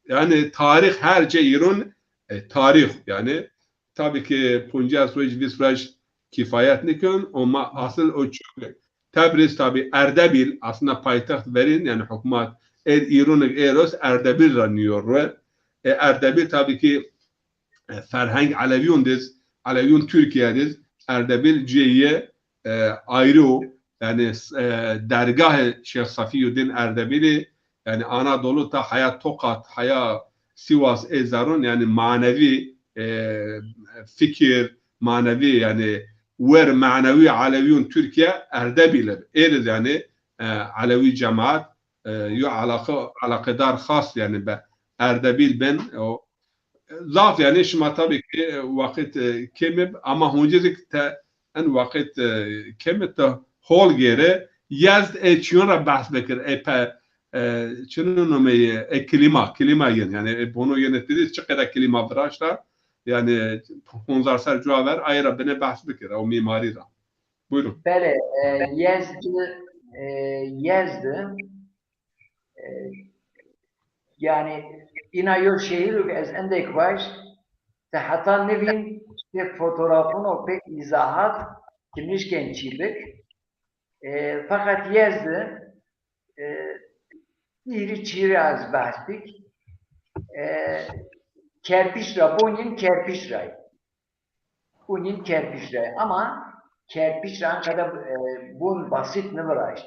yani, tarîx her ce îrun, e, tarîx, yani, tabii ki, puncas ruej, vîst ruej kifayet nikun, ama asıl o çünkü Tebriz tabii Erdebil, aslında paytext verîn, yani hukmat, êr îrun ig êros Erdebil ra niyor ru. E, Erdebil tabii ki, e, ferheng Elewîyun diz, Elewîyun Türkiye diz, Erdebil cêye, e, ayrı o. Yani, e, dergahê Şeyh Safiyuddin Erdebilî, yani Anadolu ta haya Tokat, haya Sivas ê zerun, yani manevi, e, fikir, manevi, yani wer manevi Elewîyun Türkiye Erdebil ib. Êr iz yani, e, Elewî cemaat, e, yo alaka, alakadar xas yani be Erdebil bin, o zaf yani şima tabii ki, e, waqit, e, kêm ib, ama huncî zik te en waqit, e, kêm ib te hol gêre, Yezd ê çiyon ra behs bikir, ê pe, e, çinî nomeyê, ê klîma, klîma yin, yani, e, bono yenê ti dî çi qeda klîma viraşta, yani, ponzar ser cua ver, aye ra bine behs bikir, o mîmarî ra. Buyurun. Belê, e, Yezd, e, Yezd, e, yani, îna yo şehîr o ke ez endek vaj, ti heta nivîn pê fotografun û pê îzahat ti nişkên çî bik. E, feqet Yezd, e, hîrî çî ra ez behs bik. E, kerpiç ra, bonîn kerpiç ray. Bonîn kerpiç ray. Ama kerpiç ra anqede, e, bon basit niviraşt.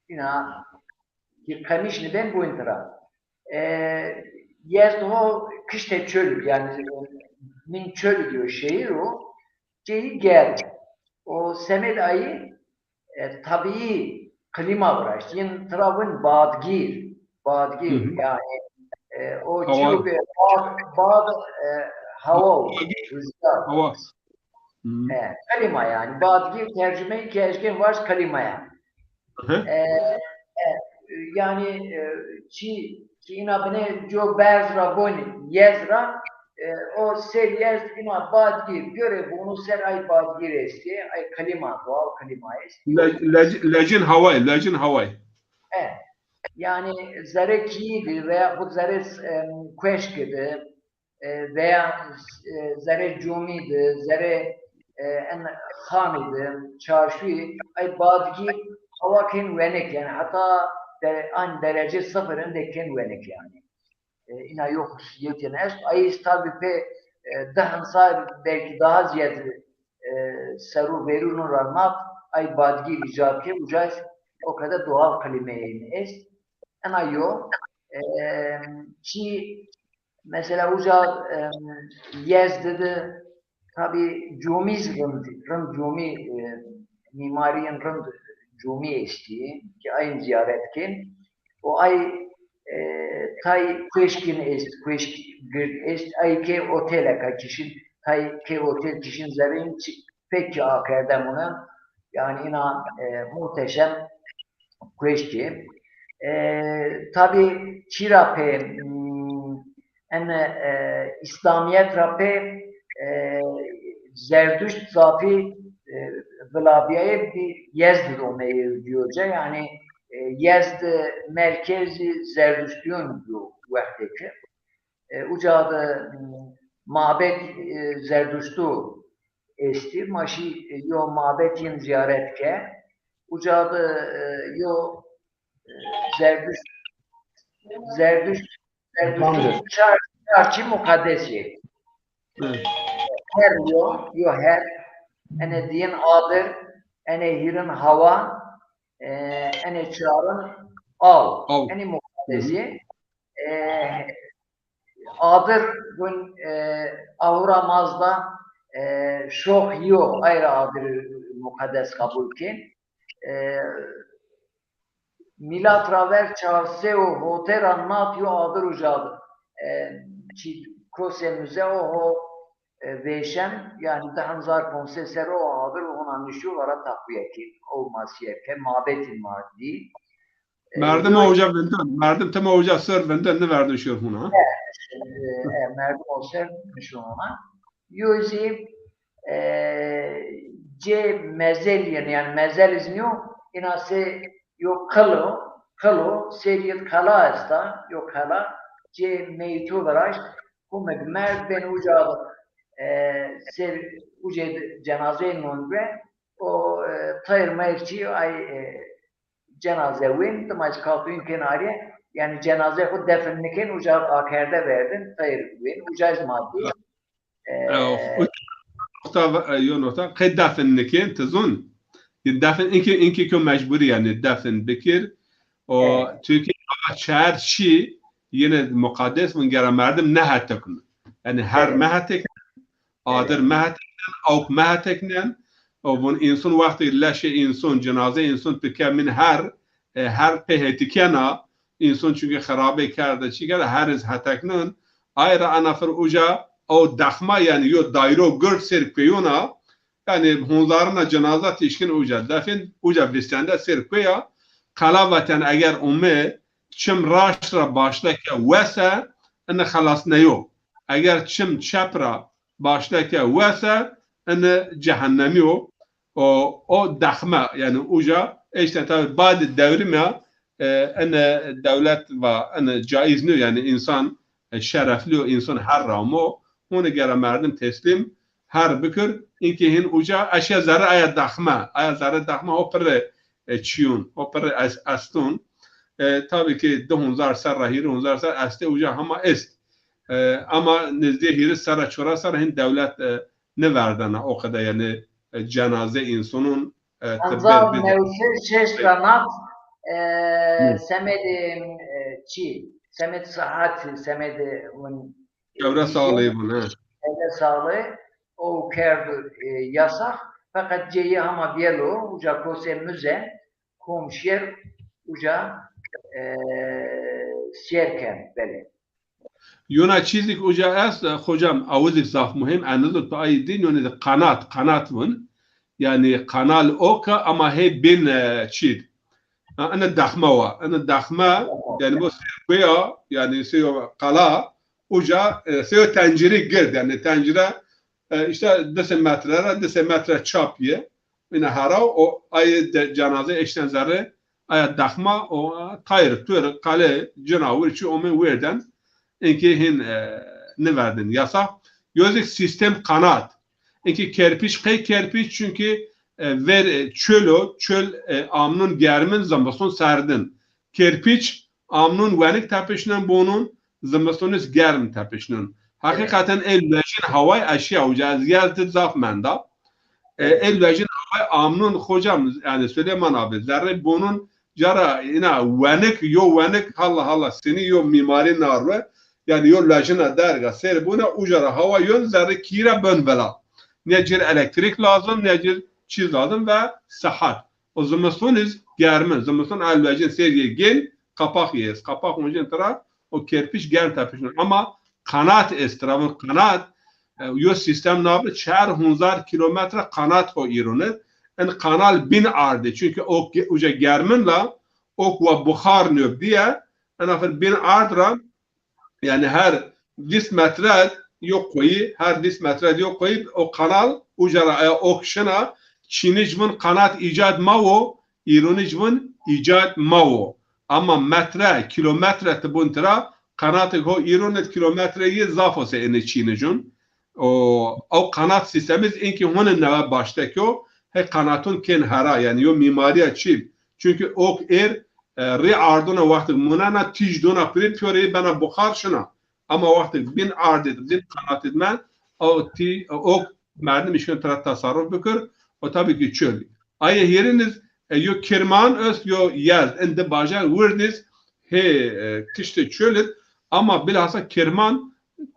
Îna ki qemiş nibên bon tira. E, Yezd ho kişte çoluk, yani, e, nin çoluk yo şehîr o, cêyî germ. O semed ayî, e, tabiî klîma viraşt. Yin tira vin badgîr. Badgîr, Hı hı. Yani, e, o Hawa. çîyo ke bad, bad, e, hawa o, Badgîr. Rüzgar. Hawa. Hı. E, klîma yani. Badgîr tercumeyî ke ez kên vaj klîma ya. Hı hı. E, e, yani, e, çî ki îna bine co berz ra vonî, Yezd ra, e, o ser Yezd îna badgîr, göre bunu ser ay badgîr estî, ay klîma, doğal klîma estî. Le-, lec-, lecin haway, lecin haway. E, yani zerê kîyî di veya xud zerê, e, kueşkî di, e, veya, e, zerê comî de, zerê, e, en xanî de, çarşuyî, ay badgî hawa kên wenik, yanî heta de, aynî derece sifir inde kên wenik yanî. E, îna yo xusûsîyetîn est. Ay îstabî pê, e, di hemsayî belkî daha zîyed, e, serû verûnû ra nat, ay badgî îcad ke, uca o qede doğal klîmeyên est. Ena yo, e, çî mesela uca, e, Yezdi de tabî comî zî rind, rind comî, e, mîmarîyên rind comî estî, ki ayin zîyaret kên. O ay, e, tay kueşkîn est, kueşk gird est, ay ke oteleka kişin, tay ke otel kişin zerrîn çi-, pek ki akerde munen. Yanî îna, e, muhteşem kueşkî. E, tabî çîra pê, hmm, en, e, Îslamîyet ra pê, e, Zerduşt zafî, e, vilabîyayê bi Yezd omeyê dîyo ca. Yanî, e, Yezd merkezî Zerduştîyon dîyo wextê ke. E, uca de, m, mabed, e, Zerduştu estî. Ma şî, e, yo mabed yin zîyaret ke. Uca de, e, yo, e, Zerduşt, Zerduşt, Zerduştun çar, çar çî muqedes yê. Her yo, yo her, ene diyin adir, ene hîrin hawa, e, ene çarin aw. Aw. Enî muqedes yê. E, adir vun, e, Ahura Mazda, e, şox yo, ay ra adir muqedes qebul kên. E, Mîlat ra ver çar sey û hote ra nat yo adir uca, e, çî kosê muze o ho, e, vêşen, yanî di hezar ponc sey ser o adir hona nişo vara taqwîye kên, o ma sîyer ke, mabetî ma dî. E, merdim o uca vindin, merdim tim o uca ser vindin, niverdin şiyor hona. E, e, merdim o ser nişo hona. Yo zî, e, cê mezel yin, yanî mezel iz nîyo, îna se yo qil o, qil o, serî id qela esta, yo qela, cê meyto viraşt, kumik merd bên uca, e, ser ucê cenazeyê non be, o, e, tayr mayr çî ay, e, cenaze wên, dima iz katûyîn kên arîye, yanî cenaze xwu defin nikên, uca akerde verdin, tayr wên, uca iz ma dî. E, o, o nokta, e, yo nokta, qey defin nikên, ti zûn? Yê defin, inkê, inkê kyo mecburî, yanî defin bikir. O, evet. Türkiye çar çî yine muqaddes, vun gera merdim nehetekun. Yanî her, evet, mehetek Adir meheteknen, awk meheteknen. O vun însun wextê leşê însun, cenaze însun pike min her, e, her pê hetikena, însun çunke xirabê kerde, çi kerde, her iz heteknin. Ay ra ana fir uca, o dexma, yanî yo dayro gird sêr kueyon a, yanî hunzarina cenaza tîşkin uca defin, uca vistende sêr kueya, qela vaten eger ume, çim raşt ra başleke wese, ine xelas neyo. Eger çim çep ra başleke wese, ine cehennemî yo. O, o dexme, yanî uca, işte tabi badê devrîme, e, ine dewlet va, ine caiz nîyo, yanî însan, e, şereflî yo, însan her ramo, hone gera merdim teslîm her bikir, inkê hin uca, eşya zerre aya dexme, aya zerre dexme o pirre, e, çîyun, o pirre es-, estun. E, tabi ki di hunzar serra, hîrê hunzar ser estê uca hema est. E, ama nizdîyê hîris serra, çoras serra hin dewlet, e, niverdena o qede, yanî, e, cenaze însunun, e, hezar new sey şeşt ra nat, e, semedê, e, çî, semed sihet, semedê vun çevre sağlığı vun, he. Çevre sağlığı o kerdo, e, yasax, feqet cêyî hema bîyelo, uca kosê muze, kom şiyer uca, e, sêr ken, belê. Yona çîzik uca est, e, hocam, awizik zaf muhîm, eniz tu ayî dîn, yonî de qanat, qanat vun. Yanî kanal oka ama hê bin, e, çîd. Ha, ene daxma wa, ene daxma, yanî bu sê kuya, yanî sê yo qala, uca, e, sê yo tencirî gird, yanî tencire, e, işte di sê metre ra, di sê metre çap ye. Îna hera o ayê de cenaze eşten zerre, aya daxma o tayr, tur, qale, cinawir çi omê wêrden. Inkê hin, e, niverdin. Yasax. Yo zî sîstem qanat. Inkî kerpiç, qey kerpiç? Çunkî, e, ver, e, çöl o, çöl, e, amnun germin, zimiston serdin. Kerpiç amnun wenik tepişnen bonun, zimiston iz germ tepişnen. Heqîqeten ê luejin haway eşîya uca, ez Yezd id zaf menda. E, ê luejin haway amnun, hocam, yanî Süleyman abi, zerrê bonun cara ina wenik, yo wenik, halla halla, sinî yo mîmarî narwe, yanî yo luejina derga sêr buna, uca ra hawa yon, zerrê kî ra ben vila. Ne cir elektrîk lazim, ne cir çîz lazim ve sihet. O zimiston iz germin. Zimiston a luejin sêr yê gên, qapax yê est. Qapax oncên tira, o kerpiç germ tepişnon. Ama qanat est tira, vun qanat, e, yo sîstem nabi, çar hunzar kîlometre qanat ho îrun id. In qanal bin ard ê. Çunkî ok ge-, uca germin la, ok wa buxar nöb diye, in afir bin ard ra, yanî her vîst metre yo qoyî, her vîst metre yo qoyî, o qanal uca ra aya ok şina, çînic vun qanat îcad ma wo, îrunic vun îcad ma wo. Ama metre, kîlometre ti bun tira, qanatik ho îrun id kîlometre yê zaf o se ene çînicun. O, o qanat sîstemiz inkî hone newe baştek o, he qanatun kên hera, yanî yo mîmarîya çîl. Çunkî ok êr, e, rî arduna wextik munena, tîj dona pirî, pîyorê bena buxar şina. Ama wextik bin ardid, bin qanatid men, o tî, ok merdim îşkên tira tasarruf bikir, o tabî ki çöl. Aye hêrin iz, e, yo Kirman est, yo Yezd, in di bajar wird iz, hê, e, kiştê çöl id, ama bilhassa Kirman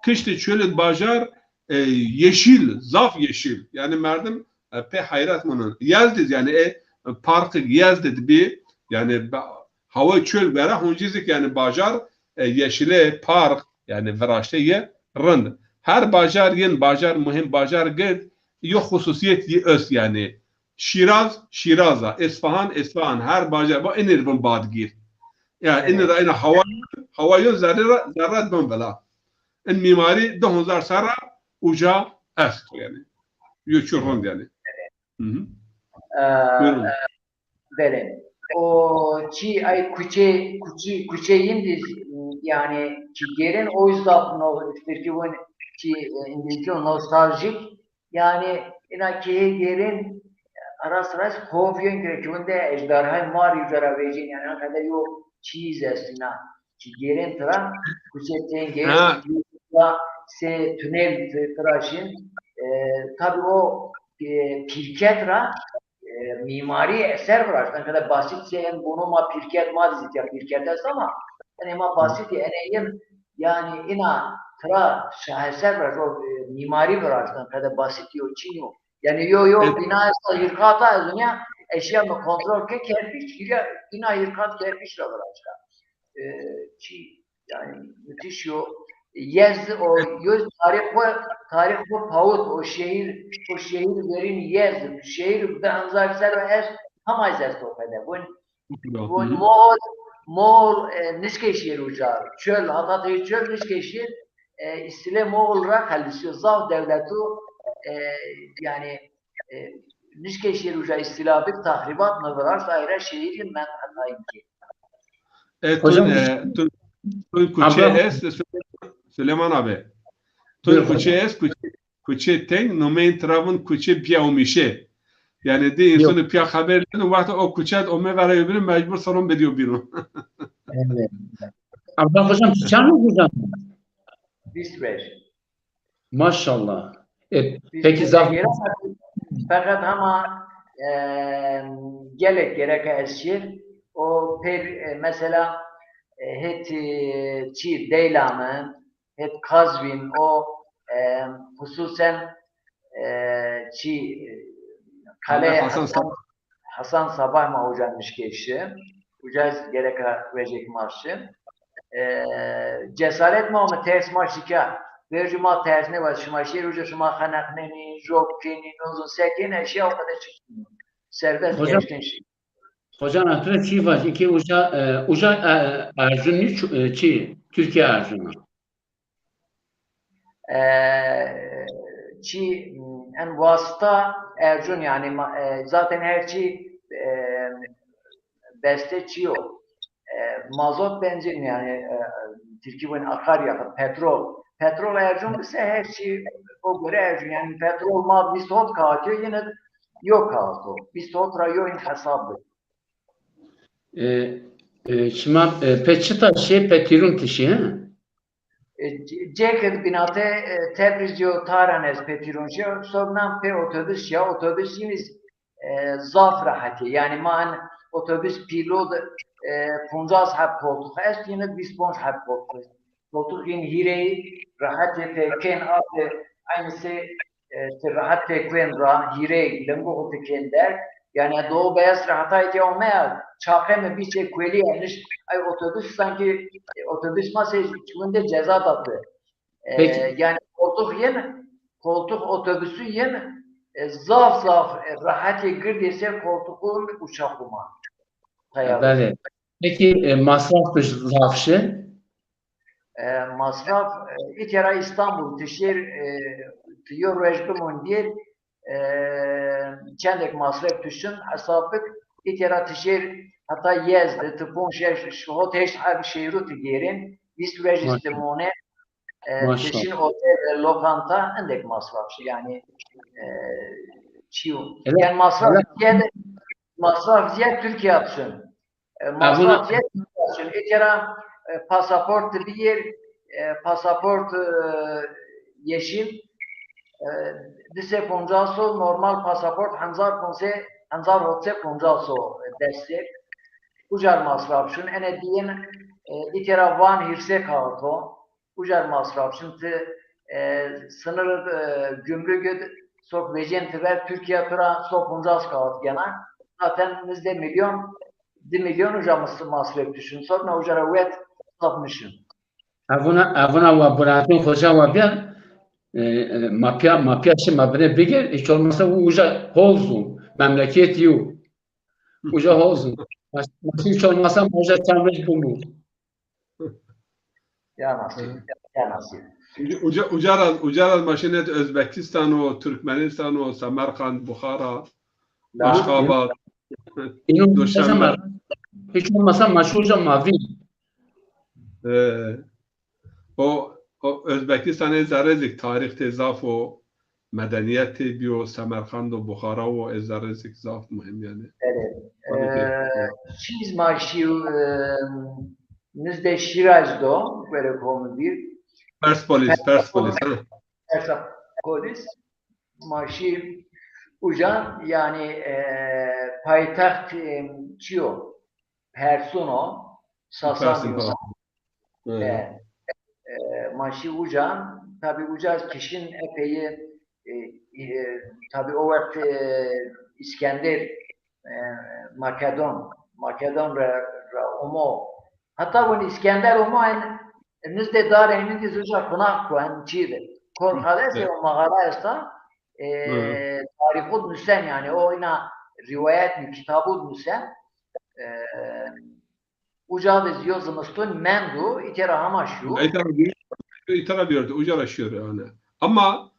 kiştê çöl id bajar, e, yeşîl, zaf yeşîl. Yanî merdim, e, pê heyret munin. Yezd iz yanî, e, parkik Yezd id bî, yanî ba-, haway çöl vera, huncîzik yanî bajar, e, yeşîle, park, yanî viraşte yê rind. Her bajar yin bajar, muhîm bajar gird, yo xususîyet yi est yanî. Şîraz, Şîraz a, Îsfahan, Îsfahan, her bajar, ba inir vun badgîr. Ya, inir ra ina hawa, hawa yo zerre ra, zerre bin vila. In mîmarî di hezar serra uca est yanî. Yo çi rind yanî. Hı hı. Ee, Buyurun. Belê. O çî ay kuçe, kuçe, kuçe yin di, yanî çi gêrin, o zaf no, tirkî vun çi, e, îngilizce nostaljîk. Yanî ina keyê gêrin, ara sıra xov yin ki vun de ejderhay mar uca ra vejîn, yanî hakikaten yo çî iz est ina. Çi gêrin tira, kuçe teng ê, ha, se tunel tira şin. E, tabî o, e, pirket ra, e, mîmarî eser viraşt. Enqede basit se en bono ma pirket ma dizît ya pirket est ama enê ma basit ê, enê yin, yanî ina tira şaheser viraşt, o, e, mîmarî viraşt, enqede basit yo, çin yo. Yanî yo, yo bîna esta hîrkata ez unya, eşya mi kontrol ke kerpiç, hîrya ina hîrkat kerpiç ra viraşta. E, çi, yanî müthiş yo. Yezd o, yo tarîx xo, tarîx xo pawit, o şehir, o şehir verîn Yezd, şehir bi hezar serra est, hema ez esto pede. Vun, vun Moğol, Moğol, e, nişkê şêr uca. Çöl, hata tey çöl nişkê şêr, e, îstîlê Moğol ra xelisîyo. Zaf dewletu, e, yanî, e, nişkê şêr uca îstîla bik, taxrîbat mi viraşt, ayra şehirî menteqa inkî. E, tun, hocam, e, tun, tun kuçe est, Süleyman abi. Tun kuçe est, kuçe, kuçe teng, nomeyên tira vun kuçe pîyaomişe. Yanî di însonî pîya xeber nêdin, wexta o kuçe de ome vera yo bînû, mecbur salon bediyo bînû. Evet. Abdullah hocam, siz çand hocam? Vîst beş. Maşallah. E, peki zaf... Feqet hema, e, gelek gereka ez şêr. O pêr, e, mesela, e, het, e, çi Deylamend, het Kazvîn, o, e, hususen, e, çi, e, Qale Hasan Hasan Sabah. Hasan Sabah ma uca nişkê şi. Uca ez gereka vejêk ma şi. E, cesaret ma ome, ters ma şika. Vercû ma ters nêwa, şima şêr uca, şima xeneqnenî, jok kenî, nozun se kenî, eşya o qede çi. Serbest geçtin şi. Hocam, ez tu rê çî vajî, ki uca, e, uca, e, Ercun nî çu-, e, çi, Türkiye Ercun'u. E, çi, en wasita Ercun, yanî ma-, e, zaten her çi, e, beste çi yo. E, mazot, benzin, yanî, e, Tirkî vûn akaryakıt, petrol. Petrol ercûn bise her çî o gore ercûn. Yanî petrol ma vîst hot kağıt yo, yine yo kağıt o. Vîst hot ra yo in hesab bi. E, e, şima e, pe çita şê, pe tîrûn tişî, he? E, c- cêkid binate e, Tebriz yo taran ez pe tîrûn şi, sobnan pe otobus şiya, otobus yine e, zaf rehetî. Yanî ma en otobus pîlod e, poncas heb koltuk est, yine vîst ponc heb koltuk. Koltuk yine hîrey rehetî te kên ate aynı se e, ti rehet te kuen ra hîrey lingu xo ti kên der. Yanî Doğu Beyazıt ra heta îtya omeya çaqe mi bî çê kuelî ya nişt. Ay otobus sanki e, otobus ma se çiwinde ceza da ti. E, Peki. Yanî koltuk yin, koltuk otobusû yin e, zaf zaf e, rehetî girdî se koltukûn uçaxû ma. Teyarûn. Belê. Peki e, masraf tu zaf şi? E, masraf, e, îtya ra Îstanbul ti şêr, e, ti yo ruej bimon dîr, e, çendek masraf tu şin hesab bik, îtya ra ti şêr heta Yezdi, ti ponc şeş, hot heşt heb şêrû ti gêrên, vîst ruej îstimone, e, ti Maşallah. şin otel, e, lokanta, endek masraf şi, yanî, e, çîyo. Evet. Yanî masraf Evet. ziyade, masraf ziyade Türkiye yapsın. E, Ha, masraf bunu ziyade Türkiye yapsın. Îtya ra e, pasaport bir yer, e, pasaport e, yeşil, e, di se poncas o, normal pasaport henzar ponse, henzar hotse poncas o, e, dest ser. Ucar masraf şun, ene diyen, e, îtya ra van hîrse kağıt o. Ucar masraf şun ti, e, sınır, e, gümrük sok vecen ti ver, Türkiye tu ra so poncas kağıt gena. Zaten nizde milyon, di milyon uca mas- masraf düşün. Sonra uca ra wet zaf nişin. Evuna, evuna wa Burhanettin Xoca wa bîya, e, e, ma pîya, ma pîya şi ma bine bigir, hiç olmazsa u uca hol zûn, memleket yo. Uca hol zûn. Ma, ma hiç olmazsa ma uca çend ruej bimûn. Ya nasip, ya nasip. Uca, uca, uca ra, uca ra ma şinê Özbekistan o, Türkmenistan o, Semerkand, Buxara, Daha Aşxabad, Îno Duşenbe. Hiç olmazsa ma şi uca ma vîn. E, o, o Özbekistanê zerrê zik tarîx tê zaf o, medeniyet tê bîyo, Semerkand o, Buxara o, ê zerrê zik zaf muhîm yanî. Evet. Tabii ki. E, çîz ma şî, e, nizde Şîraz do, böyle konu bir. Persepolis, Persepolis. Ha. Persepolis. Ma şî uca, yanî, e, paytext, e, çiyo? Persûn o, Sasaniyo. Persepolis. E, e, Ma şî uca, tabî uca kişin epey, e, e, tabî o wext, e, Îskender, e, Makedon, Makedon ra, ra omo. Heta vûn Îskender omo en, nizdê darê min dî uca konak ko, en çî de. Korxades, o mağara esta, e, tarîxû nusen, yanî o îna rîwayet mi, kitabû nusen. E, Uca de zî yo zimistûn mendo, îtya ra hema şû. Îtya ra bîyorte, îtya ra bîyorte, uca ra şîyorte, yanî. Ama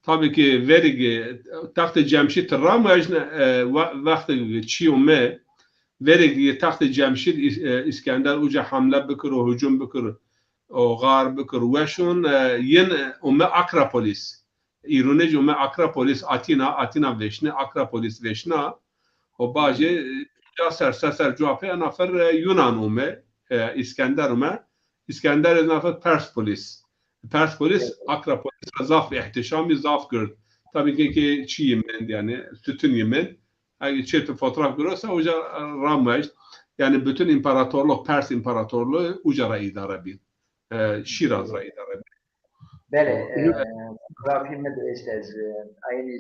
tabii ki verî ke textê Cemşîd ramojne, e, wa-, wextê çîyo me, verî ke textê Cemşîd Îs-, e, Îskender uca hemle bikiro, hucum bikiro, o xar bikiro, weşon, e, yin, e, ome Akropolis. Îronê jî ome Akropolis, Atîna, Atîna veşne, Akropolis veşna. O bacê, e, ca ser, ser, ser cuwa pê ena fer, e, Yunan ome, e, Îskender ome. Îskender ez na fer Perspolis. Perspolis, Akropolis ra zaf îhtîşamî, zaf gird. Tabî ke, ke çî yê mend, yanî, sütun yê mend. Ege çê tu fotoğraf girose, uca, e, rameşt. Yanî, bütün imparatorluk, Pers İmparatorluğu uca ra îdare bî. E, Şîraz ra îdare bî. Belê, e, fotoğrafî mi de est ez, e, aynî, e,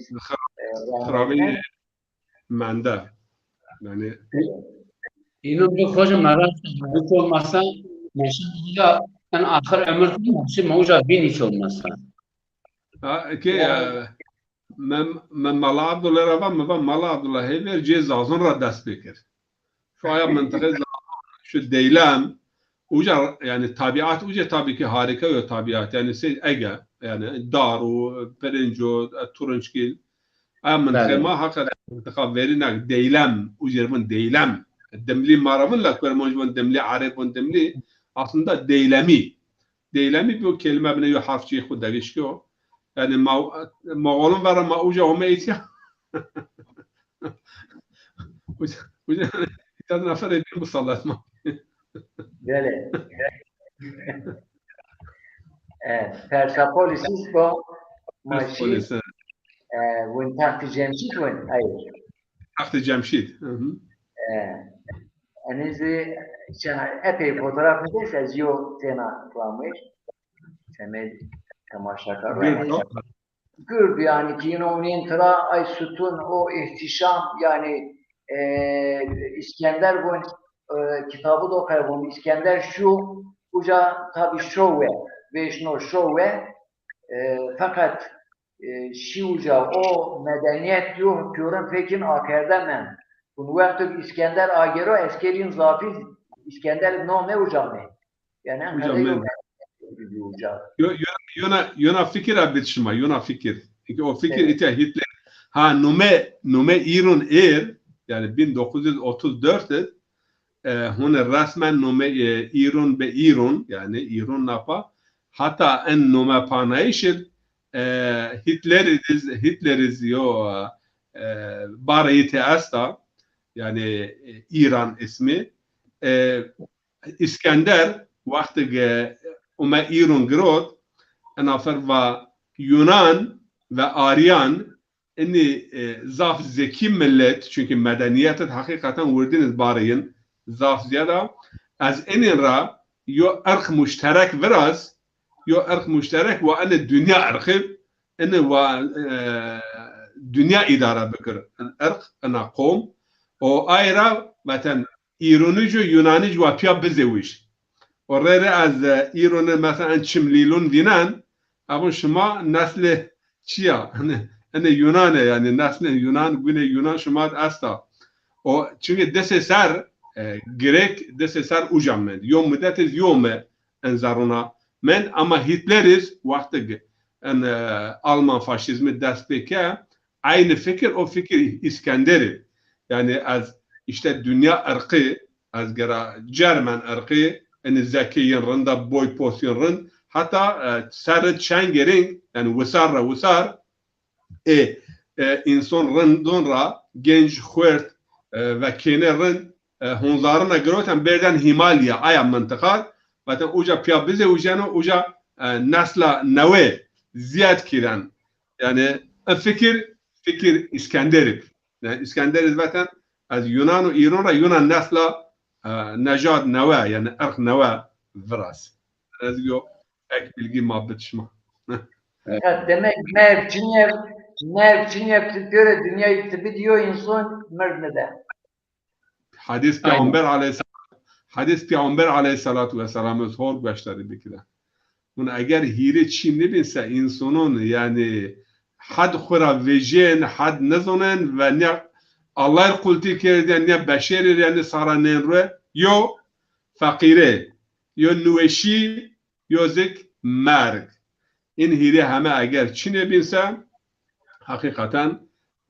Xirabî mende. Yanî Îno bi xoca merak, hiç olmazsa ma şî uca en axir ömür ma şî ma uca vîn hiç olmazsa. Ha, ke, e, me, me Mala Abdullah ra va, me va Mala Abdullah hêver cê Zazon ra dest pêkir. Şu aya mıntıqe şu Deylem, uca, yanî, tabiat uca tabii ki harika yo tabiat. Yanî, sey Ege, yanî, dar o, pirinc o, e, turunçgil. Aya mıntıqe ma hakikaten mıntıqa verîna Deylem, uca vûn Deylem. Dimlî ma ra vûn la Kurmanc vûn Dimlî, Arep vûn Dimlî. Aslında Deylemî. Deylemî bi yo kelîme bine yo harf cê xo dewêş kî yo. Yanî ma, Moxolun vera ma uca ome îtya. Uca, uca îtya naferê bî musallat ma. Belê. E, Persepolis îsko, ma şî, Persepolis, e, win Textî Cemşîd win, ay. Textî Cemşîd. Hı hı. E, enê zî çena epey fotoğraf mi des, ez yo têna kilamir. Semê temaşakar. Gird, yanî, gird, yanî, kî yino unên tira, ay sütun, o ihtişam, yanî, e, İskender vun, e, kitabı do qe vun, İskender şu, uca tabi şowe, vêşno şowe, e, feqet, e, şî uca o medeniyet yo, pîyorin fêkin akerde men. Kun wexto ki İskender agero, eskerîn zafî İskender nome uca me. Yanî en qede yo uca. Yo, yo, yona, yona fikir a bit şima, yona fikir. Çünkü o fikir, evet, îtya Hitler. Ha, nume, nume İrun êr, yanî bin dokuz yüz otuz dört id, e, hune resmen nume, e, İrun be İrun, yanî İrun napa, hatta en nume panayış id, e, Hitler iz, Hitler iz yo, e, barayî te esta, yanî, e, İran ismi. E, İskender wextig, e, ume İrun girot, ena fer va Yunan ve Aryan, inî, e, zaf zekî millet, çünkü medeniyet id heqîqeten wirdîn iz barayîn, zaf ziyada. Ez inîn ra yo irq muşterek viraz, yo irq muşterek wa inî dünya irqi, inî wa, e, dünya îdare bikir. In irq, ina qom. O ay ra veten Îrunic û Yunanic wa pîya bizewij. O rê rê ez, e, Îruni mesela en çim lîlun vînen, ebun şima neslê çi ya? Hani, hani Yunan e, yanî neslê Yunan, gunê Yunan şima esta. O çünkü disê ser, e, Grek disê ser uca mend. Yo mudet iz yo me en zerruna mend, ama Hitler iz wextig en, e, Alman faşîzmi dest pê ke, aynı fikir, o fikir İskenderî. Yanî ez işte dünya irqi, ez gera Cermen irqi, inî zekî yin rind a, boy pos yin rind. Heta, e, serri çengê rîng, yanî wisar ra wisar, ê, e, înson rindon ra, genc, xuert, e, ve kêne rind, e, hunzarina giroten bêrden Hîmalya, aya mintiqar, veten uca pîya bizewiceno, uca, e, nesla newe ziyad kîren. Yanî, e, fikir, fikir İskenderî. Yanî, İskenderî veten, ez Yunan û Îran ra Yunan nesla, e, nejad newe, yanî irq newe viraz. Ez yo ek bilgi ma bid şima. Ha, demek merg çinyev, merg çinyev ti göre dünyayı ti bid yo insan mird nide. Hadis Peygamber aleyhisselam, hadis Peygamber aleyhissalatu vesselam öz hor gueştarî bikire. Bun eger hîrê çî nibîn se însonon, yanî hed xwu ra vejên, hed nizonen ve ne Allah qultî kerdên, ne beşerî rê ne sara nên rue, yo feqîrê, yo niweşî, yo zik merg. În hîrê heme eger çinê bîn se, heqîqeten,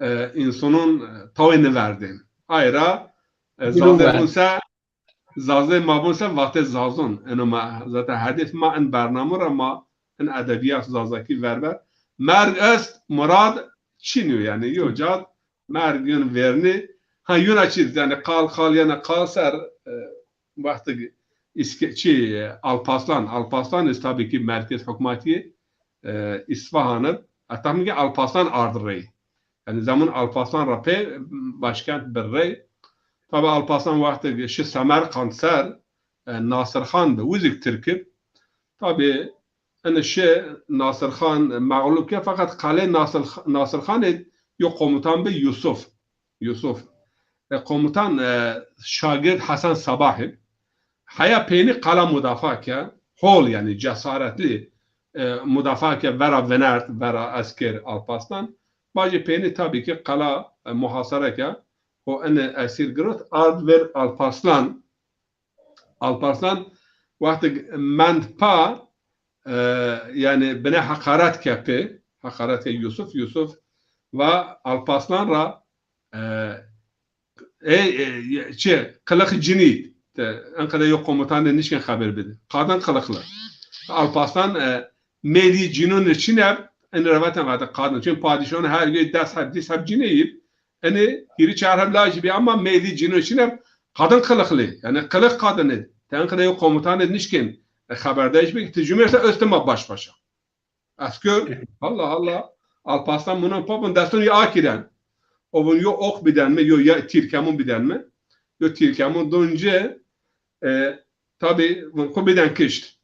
e, însonon, e, tawê niverdên. Ay ra, e, Zazê bûn se, Zazê ma bûn se vatê Zazon. Eno ma, zaten hedef ma in bername ra ma in edebiyat Zazakî verber. Merg est, murad çin o yanî. Yo cad merg yun vernî. Ha, yuna çî, yanî qal, qal, yanî qal ser, e, wextig îske-, çi, e, Alpaslan. Alpaslan iz tabii ki merkez hukmatî, e, İsfahan ib. Hatta mi ki Alpaslan ard rey. Yanî zemun Alpaslan ra pê başkent bir rey. Tabi Alpaslan wextig şi Semerkand ser, e, Nasirxan bi, wizik Tirk ib. Tabi ene şi Nasirxan mağlup ke, fakat qalê Nasir, Nasirxanê yo komutan bi Yusuf. Yusuf. E, komutan, e, şagird Hasan Sabah ib. Heya peynî qala mudafa ke, hol yanî cesaretli, e, mudafa ke vera vinert, vera esker Alpaslan. Bacê peynî tabii ki qala, e, muhasere ke, o ene esîr girot, ard ver Alpaslan. Alpaslan wextig mend pa, e, yanî bine heqaret ke pê, heqaret ke Yusuf, Yusuf va Alpaslan ra, e, ey, e, çi, qilix cinî, te, enqede yo komutan de nişken xeber bide. Qadın qilixli. Alparslan, e, mêlî cînûn rê çin eb, enî ra vatên, vatên qadin. Çin padîşon her yo des heb, dîs heb cînê yî. Enî hîrî çar heb lajî bî ama mêlî cînûn çin eb, qadin qiliqlî. Yanî qiliq qadinî. Tenqide yo komutanî nişkên, e, xeberdayîş bikî, ti cumê se östüma baş başa. Esker, Allah Allah. Alparslan munon pa vun destun yo akîren. O vun yo ok biden mi, yo ya tîrkemûn biden mi? Yo tîrkemûn dun ci, e, tabî vun xu biden kişt.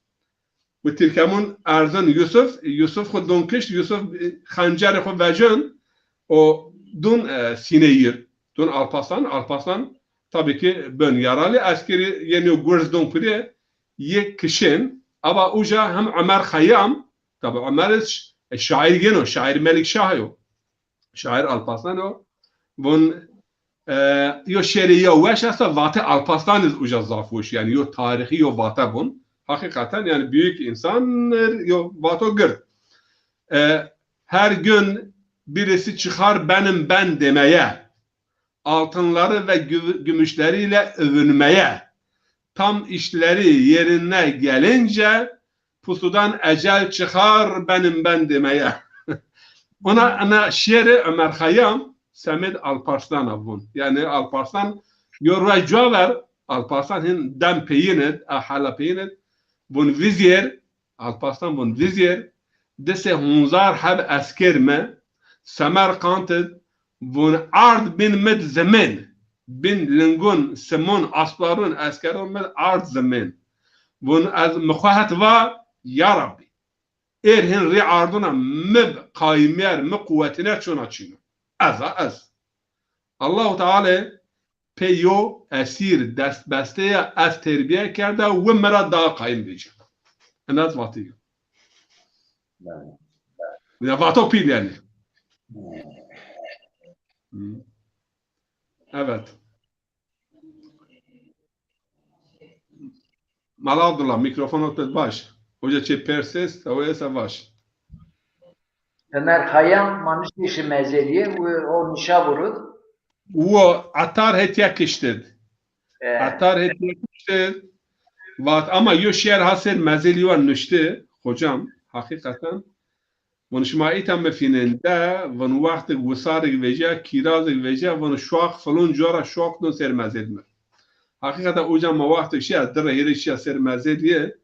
Bu tîrkemûn erzin Yusuf, Yusuf xu dun kişt, Yusuf, e, xencerê xu vecin, o dun, e, sîneyir. Dun Alparslan, Alparslan tabî ki bön yaralî, eskerî yenî yo gurz dun pirê, yê kişên. Ava uca hem Ömer Xeyyam, tabî Ömer iz, e, şaîr yeno, şaîr Melik Şah yo. Şaîr Alparslan o. Vun, e, yo şêrê ya weş esta, vatê Alparslan iz uca zaf weş. Yanî yo tarîxî yo vate vun. Hakikaten yani büyük insan, e, yo vato gird. E, her gün birisi çıkar benim ben demeye. Altınları ve gü- gümüşleriyle övünmeye. Tam işleri yerine gelince pusudan ecel çıkar benim ben demeye. Ona ana şiiri Ömer Xeyyam semed Alparslan a vun. Yani Alparslan yo ruay cua ver, Alparslan hin dem peyinid, a hala peyinid, vun vizyer, Alparslan vun vizyer, disê hunzar heb esker mi, Semerkant id, vun ard bin mid zemin, bin lingun, simun, asparun, eskerun mid ard zemin. Vun ez mi xu het va, ya Rabbî, êr hin rî arduna mi qayîmyer, mi quwetîner çona çîno. Ez a ez. Allahu Teala pê yo esîr destbesteya ez terbîye kerda, wi mi ra daha qayîm vecîya. Ena ez vatî yo. Bele. Ya vato pîl yanî. Hı. Evet. Mala Abdullah, mikrofonot id baş. Hoca çê pers est, ew esa baş. Ömer Xeyyam ma niştî şi mezelîye û o nişa vurud. Wo etar hetya kiştid. E. Etar hetya kiştid. Vat ama yo şiir ha ser mezelî wa nuşti, hocam, hakikaten. Vun şima îta mi fînên de, vun wextig wisarîg vecîya, kîrazig vecîya, vun şoaq filon cora şoaq dun ser mezêd mi. Hakikaten uca ma wextig şiya, ez di rehîrê şiya ser mezêd yê,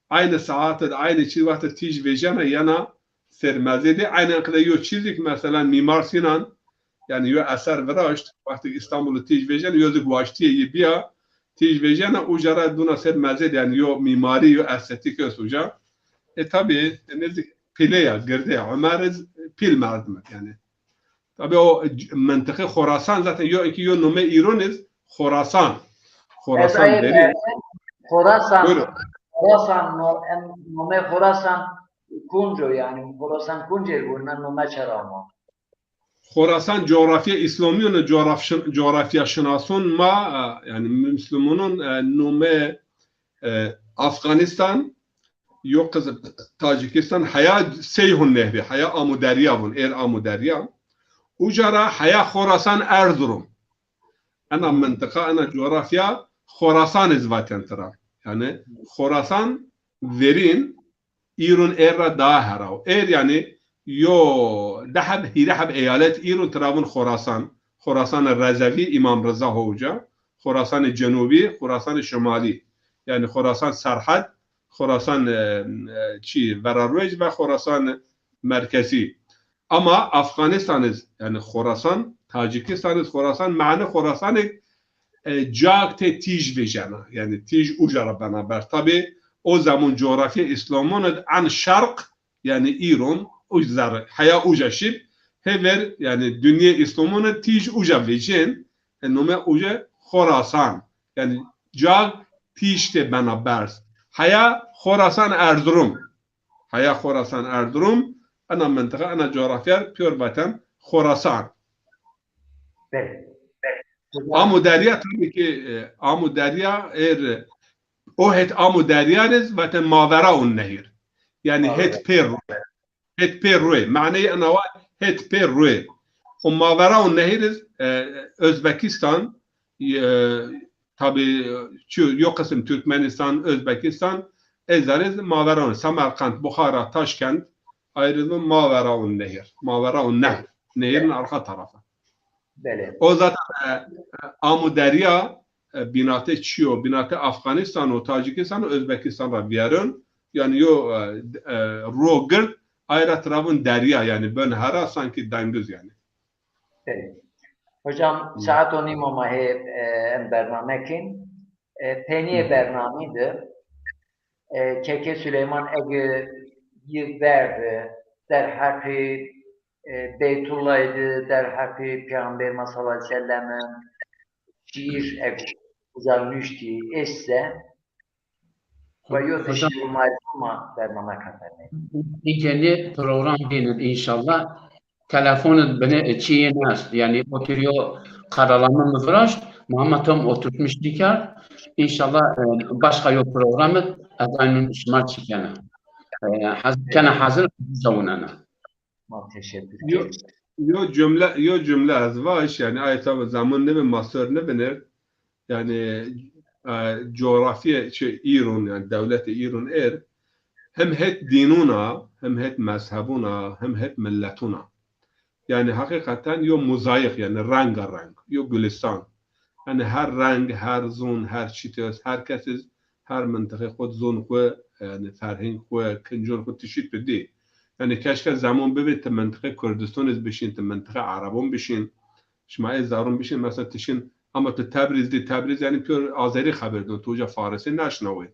aynı saat id, aynı çî wextig tîj vejena yena ser mezêd yê, aynı qide yo çîzik mesela Mîmar Sinan, yani yo eser viraşt, wextig Îstanbul id tîj vejena, yo zik waştîyê yê bîya, tîj vejena, uca ra duna ser mezêd, yani yo mîmarî, yo estetîk est uca. E, tabî, e, nêzik pîlê ya, girdê ya. Ömer iz pîl merdim id, yanî. Tabî o c-, mintiqê Xorasan zaten yo, inkî yo nome îron iz Xorasan. Xorasan. Eda derî. Xorasan, buyurun. Xorasan, no-, em, nome Xorasan kunc o, yanî Xorasan kuncê vurna nome çera ama. Xorasan coğrafya Îslamîyon, coğraf-, coğrafya şinason ma, e, yani Müslümanın, e, nome, e, Afganistan, yo qism Tacikistan, heya Seyhun Nehri, heya Amuderya vun, êr Amuderya. Uca ra heya Xorasan Erzurum. Ena mintiqa, ena coğrafya Xorasan iz vaten tira. Yani Xorasan verîn, îron êr ra daha heraw. Êr yanî yo di heb, hîrê heb eyalet îron tira vun Xorasan. Xorasanê Rezevî, Îmam Riza ho uca. Xorasanê Cenubî, Xorasanê Şimalî. Yanî Xorasan Serhed, Xorasan, e, e, çî, Verarwêj ve Xorasan Merkezî. Ama Afganistan iz, yanî Xorasan, Tacikistan iz Xorasan, mane Xorasanê, e, cak tê tîj vejena. Yanî tîj uca ra bena ber. Tabî o zemun coğrafya Îslamon id en şerq, yanî îron, uc zerre, heya uca şib, hêver, yanî dinyê Îslamon id tîj uca vecên, e, nome uca Xorasan. Yanî cak tîj tê bena berz. Heya Xorasan Erzurum. Heya Xorasan Erzurum, ena mintiqa, ena coğrafya pîyor vaten Xorasan. Belê. Amuderya tabî ki, e, Amuderya êr, o het Amuderya riz vaten Maveraun Nehir. Yanî het pê ro. Het pê royê. Maneyê ena wa het pê royê. O Maveraun Nehir iz, e, Özbekistan, e, tabî, çi, yo qism Türkmenistan, Özbekistan, Ê zerê zî maveraun, Semerqend, Buxara, Taşkent, ayrı maveraun nehir. Maveraun nehr. Nehirin arka tarafı. Belê. O zaten, e, e, Amu Derya, e, binatê çiyo, binatê Afganistan û Tacikistan û Özbekistan ra vîyerin. Yani yo, e, e, ro gird, ay ra tiravun derya, yani bön hera sanki denguz yani. Belê. Hocam, saet o nîm o ma hê, e, em bername kên. E, peynîyê bernamî de, e, Keke Süleyman ege yi verdi, derheqî, e, Beytullahî de, derheqî Peyxamberî ma sallallahu aleyhi ve sellem, şîîr eg uca nuştî êst se, ve yo tiştî ma bername kerdene. Î kenê program bînin înşallah. Telefonid binê çîyê nest. Yani oturuyor karalama mi viraşt. Muhammed tam oturtmuş dikar. İnşallah, e, başka yok programı. Edaynun şima çikene. E, haz-, kene hazır, zavunene. Ma teşekkür ederiz. Yo cümle, yo cümle ez vaş, yani ay tabi zaman ne bi, masör ne binir. Yani, e, coğrafya, şey, İran, yani devleti İran er, hem het dinuna, hem het mezhebuna, hem het milletuna. Yani hakikaten yo mozaik, yani renga reng, yo gülistan. Yani her reng, her zon, her çitos, her kesiz, her mıntıqe xud zon xu, yani ferheng xu, kincon xu tişit bidi. Yani keşke zaman bibi ti mıntıqe Kürdistan iz bişin, ti mıntıqe Arabon bişin. Şima ê zarûn bişin, mesela ti şin, ama ti Tebrîz dî, Tebrîz yani pîyor Azerî xeber dûn, ti uca Farisî naşnawê.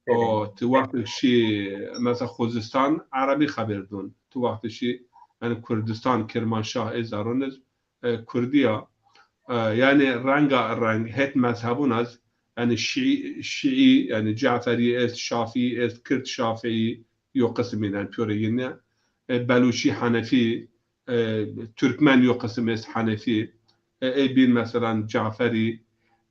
O, ti wextê şî, mesela Xuzistan, Erebî xeber dûn. Ti wextê şî, yani Kurdistan, Kirmanşah, ê zarûn iz, e, Kurdî ya. E, yani renga reng, het mezhebûn az, yani Şîî, Şîî, yani Caferî est, Şafîî est, Kird Şafîî, yo qisimî, yani pîyorê yin ya. E, Belûçî Henefî, e, Türkmen yo qisim est Henefî, e, ê bîn meselan Caferî,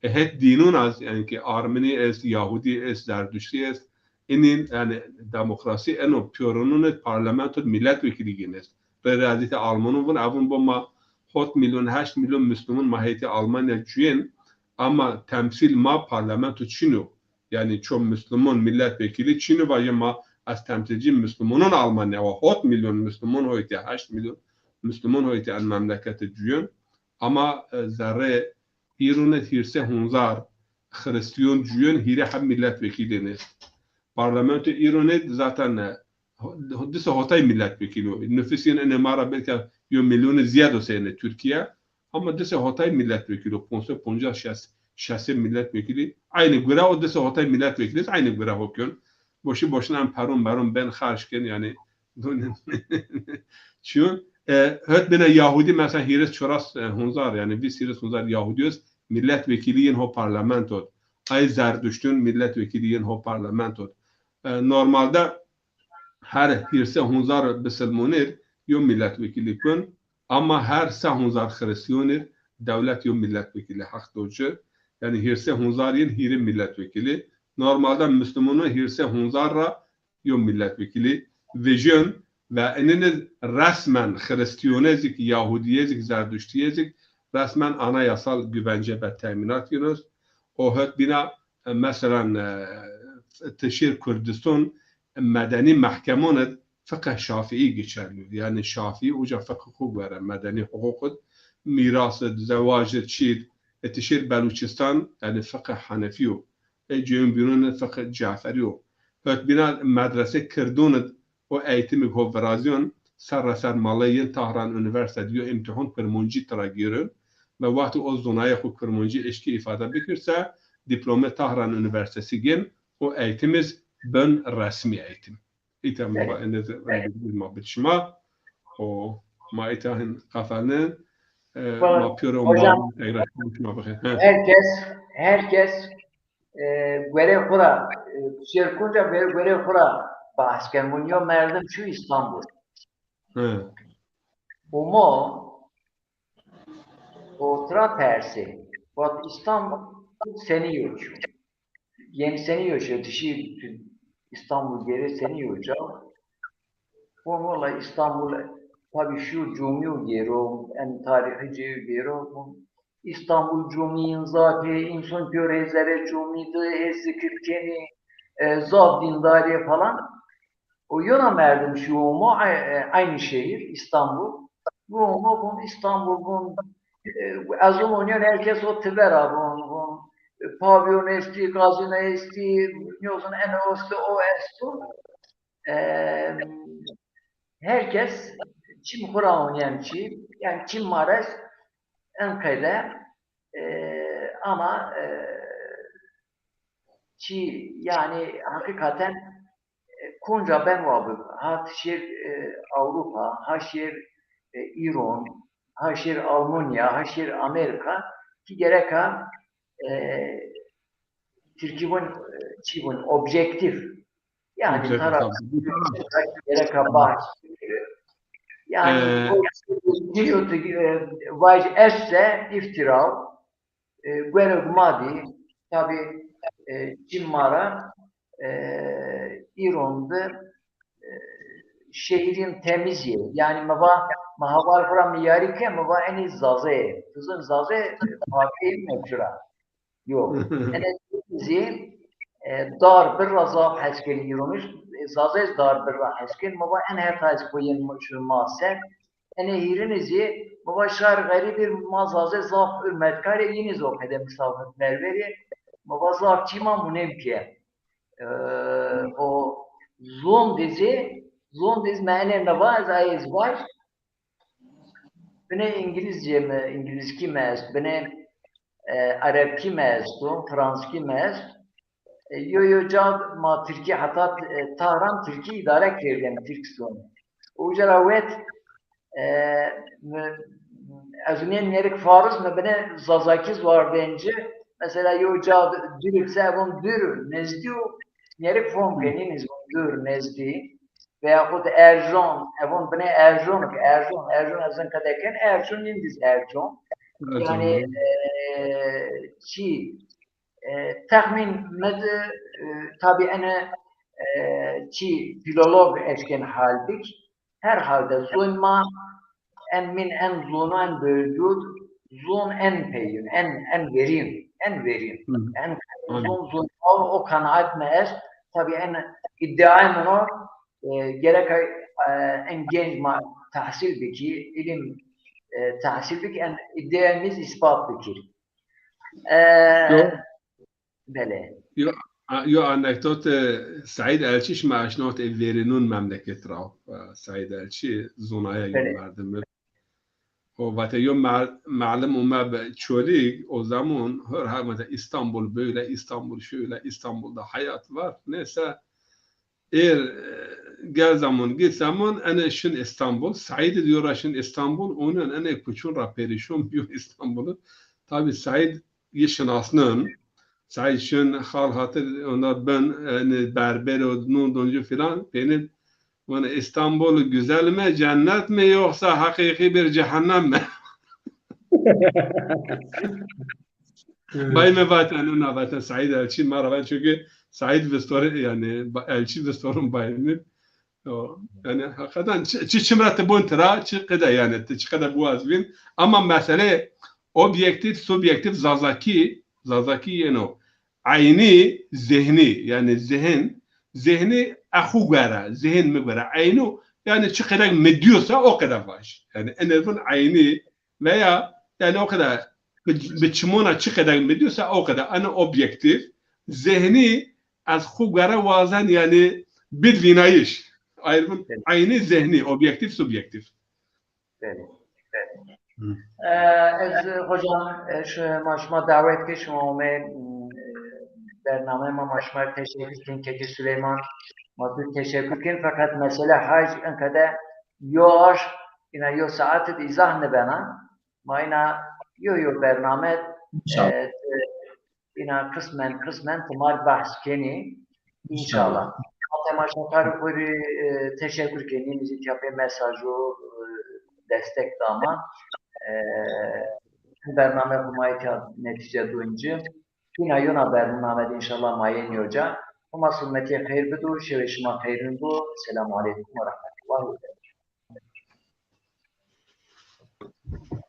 e, het dînûn az, yani ki Arminî est, Yahudî est, Zerduştî est, inîn, yani demokrasî eno pîyoronûn id parlamento id milletvekilî gîn est. Rê rê ez îta Almanûn vûn, evûn bo ma hot milyon, heşt milyon Müslüman ma heytê Almanya cuyên, ama temsîl ma parlamento çin o. Yani ço Müslüman milletvekili çin o, vajê ma ez temsilcî Müslümanun Almanya wa, hot milyon Müslüman hoytê, heşt milyon Müslüman hoytê en memlekete cuyon. Ama, e, zerrê İranê hîrsê hunzar Xristiyon cuyon, hîrê heb milletvekili nêst. Parlamento İranê zaten, e, ho-, dise hotay milletvekili o. Nüfus yin enê ma ra belki yo milyonî ziyad o seyne Türkiye. Ama dise hotay milletvekili, ponc sey poncas şes, şesê milletvekili, aynı gure o dise hotay milletvekili, aynı gure hokyon. Boşu boşuna em peron meron ben xarj ken, yani, çiyon, e, het bine Yahudi, mesela, hîris çoras, e, hunzar, yani, vîst hîris hunzar Yahudi öz milletvekili yin ho parlamento. Ay Zerduştun milletvekili yin ho parlamento. E, normalde her hîrsê hunzar bisilmonir yo milletvekili kun, ama her se hunzar Xiristiyonir dewlet yo milletvekili heq do ci. Yani hîrsê hunzar yin hîrê milletvekili. Normalde Müslümanun hîrsê hunzar ra yo milletvekili vejyon ve inini resmen Xiristiyonê zik, Yahudiyê zik, Zerduştiyê zik resmen anayasal güvence ve teminat yinos. O het bina, e, meselan, e, tişir Kurdistan medeni mehkemonid fiqh Şafii geçerli. Yani Şafii uca fiqh xu gore, medeni huquqid, mirasıd, zewacid, çîd, e, tişir Beluçistan, yani fiqh Hanefiyo. E, ceyun bînun fiqh Caferî yo. Hotbîna medrese Kirdûn id o eğitimî ho virazyon, serre ser malê yin Tahran Üniversite di yo îmtîhon Kirmancî tira gêrin. Ve wextî o zonayê xo Kirmancî eşkî îfade bikir se, dîplomê Tahran Üniversitesi gên, o eğitim iz bön resmî eğitim. Îta mi va, endeze, endeze ma bid şima. O ma îta hin qafelnin, e, ma piyore o ma, hocam, şima bixêr. He. Herkes, herkes, e, gore xura, e, şêr kunca gore, gore xura bahs ken. Vun yo merdim şu İstanbul. He. Umo, o tira persê. Vat İstanbul senî yo çî. Yen senî yo çî, tişî İstanbul gêrê senî yo ca. Von wela İstanbul tabi şu cumî yo gêro, en tarîxî cêyo gêro. Von İstanbul cumî yin zaf ê, însan pîyor ê zerê cumî di ê zikir kenî. e, zaf dîndarî falan. O yona merdim şî Omo, e, e, eynî şehir, İstanbul. Omo vûn, İstanbul vûn, e, ez û onyon herkes o tibera vûn, vûn, e, pavyon estî, gazino estî, niyozun en oste o esto. E, herkes çim xura onyen çi, yani çim mares en qede, e, ama, e, çi, yani hakikaten e, konca ben wa bib, ha şêr, e, Ewropa, ha şêr, e, Îron, ha şêr Almanya, ha şêr Amerika ki gereka, e, Tirkî vûn, e, çi vûn, objektîf. Yani Objektîf, taraf tabii. Gereka bahs. Yani Ee, o, e, vajî esse iftira, e, guerek ma dî, tabî, e, çim ma ra, e, Îron de, e, şehîrîn temiz yê. Yani mi va, mi heval xwu ra miyarî ke, mi va enî Zaza yê. Ti zon Zaza yê, farkê yê ne çira. Yo. Ene zî, e, dar bir ra zaf hes kenî Îronij, e, Zaza zî dar bir ra hes kenî. Mi va en heta ez xwu yên şima ser, Enê hîrine zî, mi va şar xerîb î, ma Zazê zaf hurmetkar ê, yînî zî o qede misafirperver ê. Mi va zaf çî ma munên pîye. E, o zon de zî, zon de zî mi enê niva, ez ayê zî vaj. Binê îngilîzcê mi, îngilîzkî mi est, binê, e, erebkî mi esto, franskî mi est. E, yo yo ca ma tirkî heta, e, Tahran tirkî îdare kerdên, tirk zon. Uca ra wet, e, mi, ez nê nêrik faris mi binê zazakî zî wardên ci. Mesela yo ca Dürük se, evon dür nezdî û nêrik fom kenîn zî dür nezdî. Veyahut Erjon, evon binê Erjon, Erjon, Erjon ez in qede ken, Erjon nîn dîz Erjon. Erjon, yani, evet. E, çi, e, texmîn mi de, e, tabî ene, e, çi filolog eşkên hal bik. Herhalde zon ma en min en zonu en bölgü zon en peyin, en, en verin, en verin. Hı. En zon, zon ma o kanaat mi est. Tabî en iddiay min o, e, gerek, e, en genç ma tahsil biki, ilim, e, tahsil biki, en iddiay mi zî ispat biki. E, Yo. Belê. Yo, a, yo anekdot, e, Seîd Elçî şima eşnot ê verînûn memleket ra. E, Seîd Elçî zonaya yo merdim. O vate yo ma-, malim ome bi Çolîg, o zaman her ha vate İstanbul böyle, İstanbul şöyle, İstanbul'da hayat var. Neyse, er, e, gel zaman, git zaman, ene şin İstanbul. Seîd diyor şin İstanbul, onun ene kuçun ra perişon biyo İstanbul'u. Tabii Seîd yi şinasnin. Seîd şin, hal hatır, onda ben, yani berber o, nun doncu filan, peynî, vana İstanbul güzel mi, cennet mi, yoksa hakiki bir cehennem mi? Bay mi vaten, na vaten Seîd Elçî ma ra ven, çünkü Seîd vistorî, yani ba-, Elçî vistorun bay mi. O, yani hakikaten çi, çi çim ra ti bun tira, çi qede yani, ti çi qede bu az bin. Ama mesele objektif, subjektif, Zazakî, Zazakî yeno. Eynî, zihni, yani zihin, zihni e xu guere, zihin mi guere. Eynu, yani çi qedek mi diyorsa o qede vaj. Yani en azından eynî veya yani o qede bi, bi çimona çi qedek mi diyorsa o qede. Ene objektif, zihnî ez xwu guere wazen yani bid vînayîş. Ayrımın eynî, zihnî, objektif, subjektif. Belê. Hı. E, ez, hocam, e, şima, ma şima dawet kir, şima omê, e, bername ma, ma şima teşekkür kin, Kekî Süleyman, ma tu teşekkür kin, fakat mesele haj en qede yo aş, ina yo saat de izah nibena. Ma ina yo yo bername, înşallah, e, ina qismen qismen timar behs kenî. Înşallah. Înşallah. Ma temaşakarî xwu rî, e, teşekkür kenî, nîzî tîya pê mesajû, e, destek da ma. E, bername Humayî tîya netîce dûn ci. Hîna yona bername de înşallah ma yenî yo ca. Huma selametîye xeyr bido, şewê şima xeyrin bo. Selamu aleykum ve rahmetullahi ve berekatuhu.